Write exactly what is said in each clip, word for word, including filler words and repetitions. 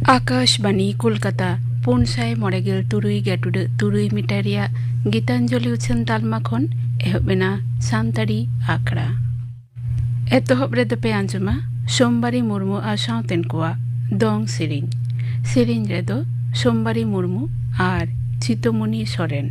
ᱟᱠᱟᱥᱵᱟᱱᱤ ᱠᱳᱞᱠᱟᱛᱟ, ᱯᱩᱱ ᱥᱟᱭ ᱢᱚᱬᱮ ᱜᱮᱞ ᱛᱩᱨᱩᱭ ᱜᱮᱴᱩᱰᱟᱹᱜ ᱛᱩᱨᱩᱭ ᱢᱤᱴᱟᱨ ᱨᱮᱭᱟᱜ ᱜᱤᱛᱟᱧᱡᱚᱞᱤ ᱩᱪᱷᱟᱹᱱ ᱛᱟᱞᱢᱟ ᱠᱷᱚᱱ ᱮᱦᱚᱵ ᱮᱱᱟ ᱥᱟᱱᱛᱟᱲᱤ ᱟᱠᱷᱲᱟ᱾ ᱮᱛᱚᱦᱚᱵ ᱨᱮᱫᱚ ᱯᱮ ᱟᱸᱡᱚᱢᱟ ᱥᱳᱢᱵᱟᱨᱤ ᱢᱩᱨᱢᱩ ᱟᱨ ᱥᱟᱶᱛᱮᱱ ᱠᱚᱣᱟᱜ ᱫᱚᱝ ᱥᱮᱨᱮᱧ᱾ ᱥᱮᱨᱮᱧ ᱨᱮᱫᱚ ᱥᱳᱢᱵᱟᱨᱤ ᱢᱩᱨᱢᱩ ᱟᱨ ᱪᱤᱛᱚᱢᱚᱱᱤ ᱥᱚᱨᱮᱱ᱾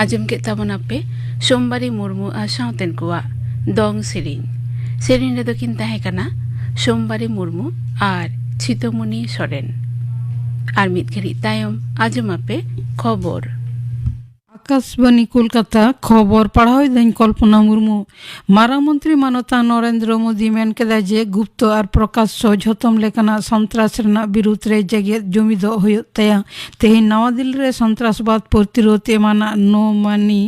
ᱟᱸᱡᱚᱢ ᱠᱮᱫ ᱛᱟᱵᱚᱱᱟᱯᱮ ᱥᱳᱢᱵᱟᱨᱤ ᱢᱩᱨᱢᱩ ᱟᱨ ᱥᱟᱶᱛᱮᱱ ᱠᱚᱣᱟᱜ ᱫᱚᱝ ᱥᱮᱨᱮᱧ᱾ ᱥᱮᱨᱮᱧ ᱨᱮᱫᱚ ᱠᱤᱱ ᱛᱟᱦᱮᱸ ᱠᱟᱱᱟ ᱥᱳᱢᱵᱟᱨᱤ ᱢᱩᱨᱢᱩ ᱟᱨ ᱪᱷᱤᱛᱟᱹᱢᱩᱱᱤ ᱥᱚᱨᱮᱱ᱾ ᱟᱨ ᱢᱤᱫ ᱜᱷᱟᱹᱲᱤᱡ ᱛᱟᱭᱚᱢ ᱟᱸᱡᱚᱢᱟᱯᱮ ᱠᱷᱚᱵᱚᱨ᱾ ᱟᱠᱟᱥᱵᱟᱱᱤ ᱠᱳᱞᱠᱟᱛᱟ, ᱠᱷᱚᱵᱚᱨ ᱯᱟᱲᱦᱟᱣ ᱮᱫᱟᱹᱧ ᱠᱚᱞᱯᱚᱱᱟ ᱢᱩᱨᱢᱩ᱾ ᱢᱟᱨᱟᱝ ᱢᱚᱱᱛᱨᱤ ᱢᱟᱱᱚᱛᱟᱱ ᱱᱚᱨᱮᱱᱫᱨᱚ ᱢᱳᱫᱤ ᱢᱮᱱ ᱠᱮᱫᱟ ᱡᱮ ᱜᱩᱯᱛᱚ ᱟᱨ ᱯᱨᱚᱠᱟᱥ ᱥᱚ ᱡᱷᱚᱛᱚᱢ ᱞᱮᱠᱟᱱᱟᱜ ᱥᱚᱱᱛᱨᱟᱥ ᱨᱮᱱᱟᱜ ᱵᱤᱨᱩᱫᱷ ᱨᱮ ᱡᱮᱜᱮᱛ ᱡᱩᱢᱤᱫᱚᱜ ᱦᱩᱭᱩᱜ ᱛᱟᱭᱟ᱾ ᱛᱮᱦᱮᱧ ᱱᱟᱣᱟ ᱫᱤᱞᱞᱤ ᱨᱮ ᱥᱚᱱᱛᱨᱟᱥᱵᱟᱫ ᱯᱨᱚᱛᱤᱨᱳᱫᱷ ᱮᱢᱟᱱᱟᱜ No Money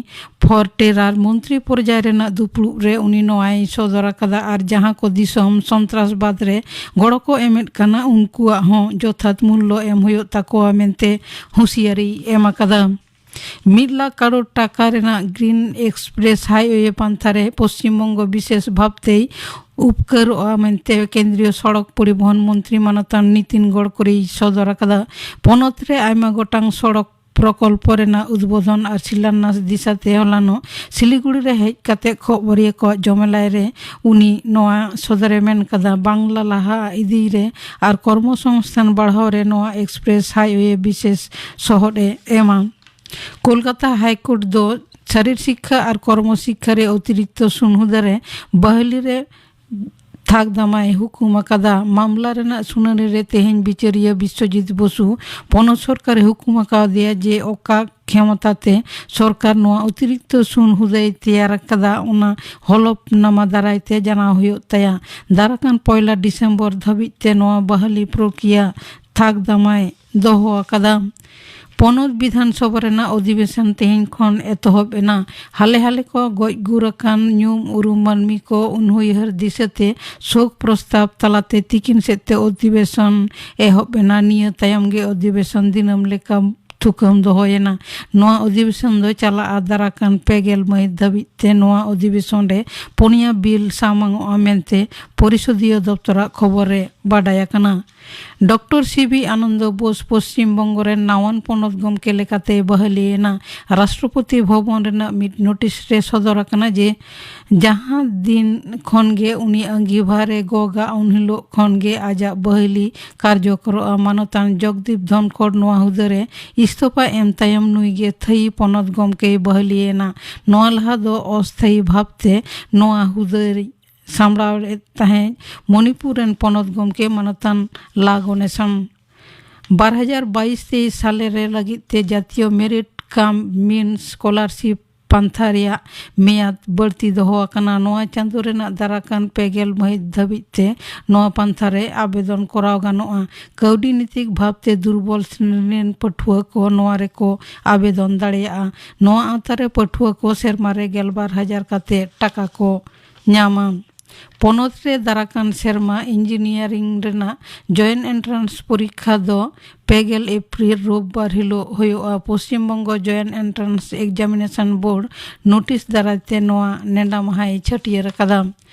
for Terror ᱢᱚᱱᱛᱨᱤ ᱯᱚᱨᱡᱟᱭ ᱨᱮᱱᱟᱜ ᱫᱩᱯᱲᱩᱵ ᱨᱮ ᱩᱱᱤ ᱱᱚᱣᱟᱭ ᱥᱚᱫᱚᱨ ᱟᱠᱟᱫᱟ ᱟᱨ ᱡᱟᱦᱟᱸ ᱠᱚ ᱫᱤᱥᱚᱢ ᱥᱚᱱᱛᱨᱟᱥᱵᱟᱫ ᱨᱮ ᱜᱚᱲᱚ ᱠᱚ ᱮᱢᱮᱫ ᱠᱟᱱᱟ, ᱩᱱᱠᱩᱣᱟᱜ ᱦᱚᱸ ᱡᱚᱛᱷᱟᱛ ᱢᱩᱞᱞᱚ ᱮᱢ ᱦᱩᱭᱩᱜ ᱛᱟᱠᱚᱣᱟ ᱢᱮᱱᱛᱮ ᱦᱩᱸᱥᱤᱭᱟᱨᱤ ᱮᱢ ᱟᱠᱟᱫᱟ᱾ ᱢᱤᱫ ᱞᱟᱠᱷ ᱠᱟᱨᱳᱲ ᱴᱟᱠᱟ ᱨᱮᱱᱟᱜ ᱜᱨᱤᱱ ᱮᱠᱥᱯᱨᱮᱥ ᱦᱟᱭᱣᱮ ᱯᱟᱱᱛᱷᱟ ᱨᱮ ᱯᱚᱥᱪᱤᱢ ᱵᱚᱝᱜᱚ ᱵᱤᱥᱮᱥ ᱵᱷᱟᱵᱽᱛᱮᱭ ᱩᱯᱠᱟᱹᱨᱚᱜᱼᱟ ᱢᱮᱱᱛᱮ ᱠᱮᱱᱫᱨᱤᱭᱚ ᱥᱚᱲᱚᱠ ᱯᱚᱨᱤᱵᱚᱦᱚᱱ ᱢᱚᱱᱛᱨᱤ ᱢᱟᱱᱚᱛᱟᱱ ᱱᱤᱛᱤᱱ ᱜᱚᱰᱠᱚᱨᱤᱭ ᱥᱚᱫᱚᱨ ᱟᱠᱟᱫᱟ᱾ ᱯᱚᱱᱚᱛ ᱨᱮ ᱟᱭᱢᱟ ᱜᱚᱴᱟᱝ ᱥᱚᱲᱚᱠ ᱯᱨᱚᱠᱚᱞᱯᱚ ᱨᱮᱱᱟᱜ ᱩᱫᱵᱳᱫᱷᱚᱱ ᱟᱨ ᱥᱤᱞᱟᱱᱱᱟᱥ ᱫᱤᱥᱟᱹᱛᱮ ᱦᱚᱞᱟᱱᱚᱜ ᱥᱤᱞᱤᱜᱩᱲᱤ ᱨᱮ ᱦᱮᱡ ᱠᱟᱛᱮ ᱠᱷᱚᱵᱚᱨᱤᱭᱟᱹ ᱠᱚᱣᱟᱜ ᱡᱚᱢᱮᱞᱟᱭ ᱨᱮ ᱩᱱᱤ ᱱᱚᱣᱟ ᱥᱚᱫᱚᱨᱮ ᱢᱮᱱ ᱠᱟᱫᱟ᱾ ᱵᱟᱝᱞᱟ ᱞᱟᱦᱟ ᱤᱫᱤ ᱨᱮ ᱟᱨ ᱠᱚᱨᱢᱚ ᱥᱚᱝᱥᱛᱷᱟᱱ ᱵᱟᱲᱦᱟᱣ ᱨᱮ ᱱᱚᱣᱟ ᱮᱠᱥᱯᱨᱮᱥ ᱦᱟᱭᱣᱮ ᱵᱤᱥᱮᱥ ᱥᱚᱦᱚᱫ ᱮ ᱮᱢᱟ᱾ ᱠᱳᱞᱠᱟᱛᱟ ᱦᱟᱭᱠᱳᱨᱴ ᱫᱚ ᱥᱟᱨᱤᱨ ᱥᱤᱠᱠᱷᱟ ᱟᱨ ᱠᱚᱨᱢᱚ ᱥᱤᱠᱠᱷᱟ ᱨᱮ ᱚᱛᱤᱨᱤᱠᱛᱚ ᱥᱩᱱ ᱦᱩᱫᱟᱹ ᱨᱮ ᱵᱟᱦᱟᱞᱤ ᱨᱮ ᱛᱷᱟᱠ ᱫᱟᱢᱟᱭ ᱦᱩᱠᱩᱢ ᱟᱠᱟᱫᱟ᱾ ᱢᱟᱢᱞᱟ ᱨᱮᱱᱟᱜ ᱥᱩᱱᱟᱹᱱᱤ ᱨᱮ ᱛᱮᱦᱮᱧ ᱵᱤᱪᱟᱹᱨᱤᱭᱟᱹ ᱵᱤᱥᱣᱚᱡᱤᱛ ᱵᱚᱥᱩ ᱯᱚᱱᱚᱛ ᱥᱚᱨᱠᱟᱨᱮ ᱦᱩᱠᱩᱢ ᱟᱠᱟᱣᱫᱮᱭᱟ ᱡᱮ ᱚᱠᱟ ᱠᱷᱮᱢᱚᱛᱟ ᱛᱮ ᱥᱚᱨᱠᱟᱨ ᱱᱚᱣᱟ ᱚᱛᱤᱨᱤᱠᱛᱚ ᱥᱩᱱ ᱦᱩᱫᱟᱹᱭ ᱛᱮᱭᱟᱨ ᱟᱠᱟᱫᱟ, ᱚᱱᱟ ᱦᱚᱞᱚᱯᱱᱟᱢᱟ ᱫᱟᱨᱟᱭ ᱛᱮ ᱡᱟᱱᱟᱣ ᱦᱩᱭᱩᱜ ᱛᱟᱭᱟ᱾ ᱫᱟᱨᱟᱠᱟᱱ ᱯᱚᱭᱞᱟ ᱰᱤᱥᱮᱢᱵᱚᱨ ᱫᱷᱟᱹᱵᱤᱡ ᱛᱮ ᱱᱚᱣᱟ ᱵᱟᱦᱟᱞᱤ ᱯᱨᱚᱠᱨᱤᱭᱟ ᱛᱷᱟᱠ ᱫᱟᱢᱟᱭ ᱫᱚᱦᱚ ᱟᱠᱟᱫᱟ᱾ ᱯᱚᱱᱚᱛ ᱵᱤᱫᱷᱟᱱ ᱥᱚᱵᱷᱟ ᱨᱮᱱᱟᱜ ᱚᱫᱷᱤᱵᱮᱥᱚᱱ ᱛᱮᱦᱮᱧ ᱠᱷᱚᱱ ᱮᱛᱚᱦᱚᱵ ᱮᱱᱟ᱾ ᱦᱟᱞᱮ ᱦᱟᱞᱮ ᱠᱚ ᱜᱚᱡ ᱜᱩᱨ ᱟᱠᱟᱱ ᱧᱩᱢ ᱩᱨᱩᱢ ᱢᱟᱹᱱᱢᱤ ᱠᱚ ᱩᱱᱦᱩᱭᱦᱟᱹᱨ ᱫᱤᱥᱟᱹᱛᱮ ᱥᱳᱠ ᱯᱨᱚᱥᱛᱟᱵ ᱛᱟᱞᱟᱛᱮ ᱛᱤᱠᱤᱱ ᱥᱮᱫ ᱛᱮ ᱚᱫᱷᱤᱵᱮᱥᱚᱱ ᱮᱦᱚᱵ ᱮᱱᱟ᱾ ᱱᱤᱭᱟᱹ ᱛᱟᱭᱚᱢ ᱜᱮ ᱚᱫᱷᱤᱵᱮᱥᱚᱱ ᱫᱤᱱᱟᱹᱢ ᱞᱮᱠᱟ ᱛᱷᱩᱠᱟᱹᱢ ᱫᱚᱦᱚᱭᱮᱱᱟ᱾ ᱱᱚᱣᱟ ᱚᱫᱷᱤᱵᱮᱥᱚᱱ ᱫᱚ ᱪᱟᱞᱟᱜᱼᱟ ᱫᱟᱨᱟᱠᱟᱱ ᱯᱮ ᱜᱮᱞ ᱢᱟᱹᱦᱤᱛ ᱫᱷᱟᱹᱵᱤᱡ ᱛᱮ᱾ ᱱᱚᱣᱟ ᱚᱫᱷᱤᱵᱮᱥᱚᱱ ᱨᱮ ᱯᱩᱱᱭᱟ ᱵᱤᱞ ᱥᱟᱢᱟᱝᱚᱜᱼᱟ ᱢᱮᱱᱛᱮ ᱯᱚᱨᱤᱥᱚᱫᱤᱭᱟᱹ ᱫᱚᱯᱛᱚᱨᱟᱜ ᱠᱷᱚᱵᱚᱨ ᱨᱮ ᱵᱟᱰᱟᱭ ᱟᱠᱟᱱᱟ᱾ Doctor C B Ananda Bose Paschim Banga ᱨᱮᱱ ᱱᱟᱣᱟᱱ ᱯᱚᱱᱚᱛ ᱜᱚᱢᱠᱮ ᱞᱮᱠᱟᱛᱮᱭ ᱵᱟᱹᱦᱟᱹᱞᱤ ᱮᱱᱟ᱾ ᱨᱟᱥᱴᱨᱚᱯᱚᱛᱤ ᱵᱷᱚᱵᱚᱱ ᱨᱮᱱᱟᱜ ᱢᱤᱫ ᱱᱳᱴᱤᱥ ᱨᱮ ᱥᱚᱫᱚᱨ ᱟᱠᱟᱱᱟ ᱡᱮ, ᱡᱟᱦᱟᱸ ᱫᱤᱱ ᱠᱷᱚᱱ ᱜᱮ ᱩᱱᱤ ᱟᱺᱜᱤᱵᱷᱟᱨ ᱮ ᱜᱚᱜᱟ, ᱩᱱ ᱦᱤᱞᱳᱜ ᱠᱷᱚᱱ ᱜᱮ ᱟᱡᱟᱜ ᱵᱟᱹᱦᱞᱤ ᱠᱟᱨᱡᱚᱠᱚᱨᱚᱜᱼᱟ᱾ ᱢᱟᱱᱚᱛᱟᱱ ᱡᱚᱜᱽᱫᱤᱯ ᱫᱷᱚᱱᱠᱷᱚᱲ ᱱᱚᱣᱟ ᱦᱩᱫᱟᱹ ᱨᱮ ᱤᱥᱛᱚᱯᱷᱟ ᱮᱢ ᱛᱟᱭᱚᱢ ᱱᱩᱭ ᱜᱮ ᱛᱷᱟᱹᱭᱤ ᱯᱚᱱᱚᱛ ᱜᱚᱢᱠᱮᱭ ᱵᱟᱹᱦᱞᱤ ᱮᱱᱟ᱾ ᱱᱚᱣᱟ ᱞᱟᱦᱟ ᱫᱚ ᱚᱥᱛᱷᱟᱭᱤ ᱵᱷᱟᱵᱽ ᱛᱮ ᱱᱚᱣᱟ ᱦᱩᱫᱟᱹ ᱥᱟᱢᱵᱲᱟᱣ ᱞᱮᱫ ᱛᱟᱦᱮᱸᱫ ᱢᱚᱱᱤᱯᱩᱨ ᱨᱮᱱ ᱯᱚᱱᱚᱛ ᱜᱚᱢᱠᱮ ᱢᱟᱱᱚᱛᱟᱱ ᱞᱟ ᱜᱚᱱᱮᱥᱚᱱ᱾ ᱵᱟᱨ ᱦᱟᱡᱟᱨ ᱵᱟᱭᱤᱥ ᱛᱮᱭᱤᱥ ᱥᱟᱞᱮ ᱨᱮ ᱞᱟᱹᱜᱤᱫ ᱛᱮ ᱡᱟᱛᱤᱭᱚ ᱢᱮᱨᱤᱴ ᱠᱟᱢ ᱢᱤᱱ ᱥᱠᱚᱞᱟᱨᱥᱤᱯ ᱯᱟᱱᱛᱷᱟ ᱨᱮᱭᱟᱜ ᱢᱮᱭᱟᱫ ᱵᱟᱹᱲᱛᱤ ᱫᱚᱦᱚ ᱟᱠᱟᱱᱟ᱾ ᱱᱚᱣᱟ ᱪᱟᱸᱫᱳ ᱨᱮᱱᱟᱜ ᱫᱟᱨᱟᱠᱟᱱ ᱯᱮ ᱜᱮᱞ ᱢᱟᱹᱦᱤᱛ ᱫᱷᱟᱹᱵᱤᱡ ᱛᱮ ᱱᱚᱣᱟ ᱯᱟᱱᱛᱷᱟ ᱨᱮ ᱟᱵᱮᱫᱚᱱ ᱠᱚᱨᱟᱣ ᱜᱟᱱᱚᱜᱼᱟ᱾ ᱠᱟᱹᱣᱰᱤ ᱱᱤᱛᱤᱠ ᱵᱷᱟᱵᱽ ᱛᱮ ᱫᱩᱨᱵᱚᱞ ᱥᱨᱮᱱᱤ ᱨᱮᱱ ᱯᱟᱹᱴᱷᱩᱣᱟᱹ ᱠᱚ ᱱᱚᱣᱟ ᱨᱮᱠᱚ ᱟᱵᱮᱫᱚᱱ ᱫᱟᱲᱮᱭᱟᱜᱼᱟ᱾ ᱱᱚᱣᱟ ᱟᱣᱛᱟ ᱨᱮ ᱯᱟᱹᱴᱷᱩᱣᱟᱹ ᱠᱚ ᱥᱮᱨᱢᱟ ᱨᱮ ᱜᱮᱞᱵᱟᱨ ᱦᱟᱡᱟᱨ ᱠᱟᱛᱮ ᱴᱟᱠᱟ ᱠᱚ ᱧᱟᱢᱟ᱾ ᱯᱚᱱᱚᱛ ᱨᱮ ᱫᱟᱨᱟᱠᱟᱱ ᱥᱮᱨᱢᱟ ᱤᱧᱡᱤᱱᱤᱭᱟᱨᱤᱝ ᱨᱮᱱᱟᱜ ᱡᱚᱭᱮᱱᱴ ᱮᱱᱴᱨᱟᱱᱥ ᱯᱚᱨᱤᱠᱠᱷᱟ ᱫᱚ ᱯᱮ ᱜᱮᱞ ᱮᱯᱨᱤᱞ ᱨᱳᱵᱵᱟᱨ ᱦᱤᱞᱳᱜ ᱦᱩᱭᱩᱜᱼᱟ᱾ Paschim Banga joint entrance examination board notice ᱫᱟᱨᱟᱭ ᱛᱮ ᱱᱚᱣᱟ ᱱᱮᱰᱟ ᱢᱟᱦᱟᱭ ᱪᱷᱟᱹᱴᱭᱟᱹᱨ ᱟᱠᱟᱫᱟ᱾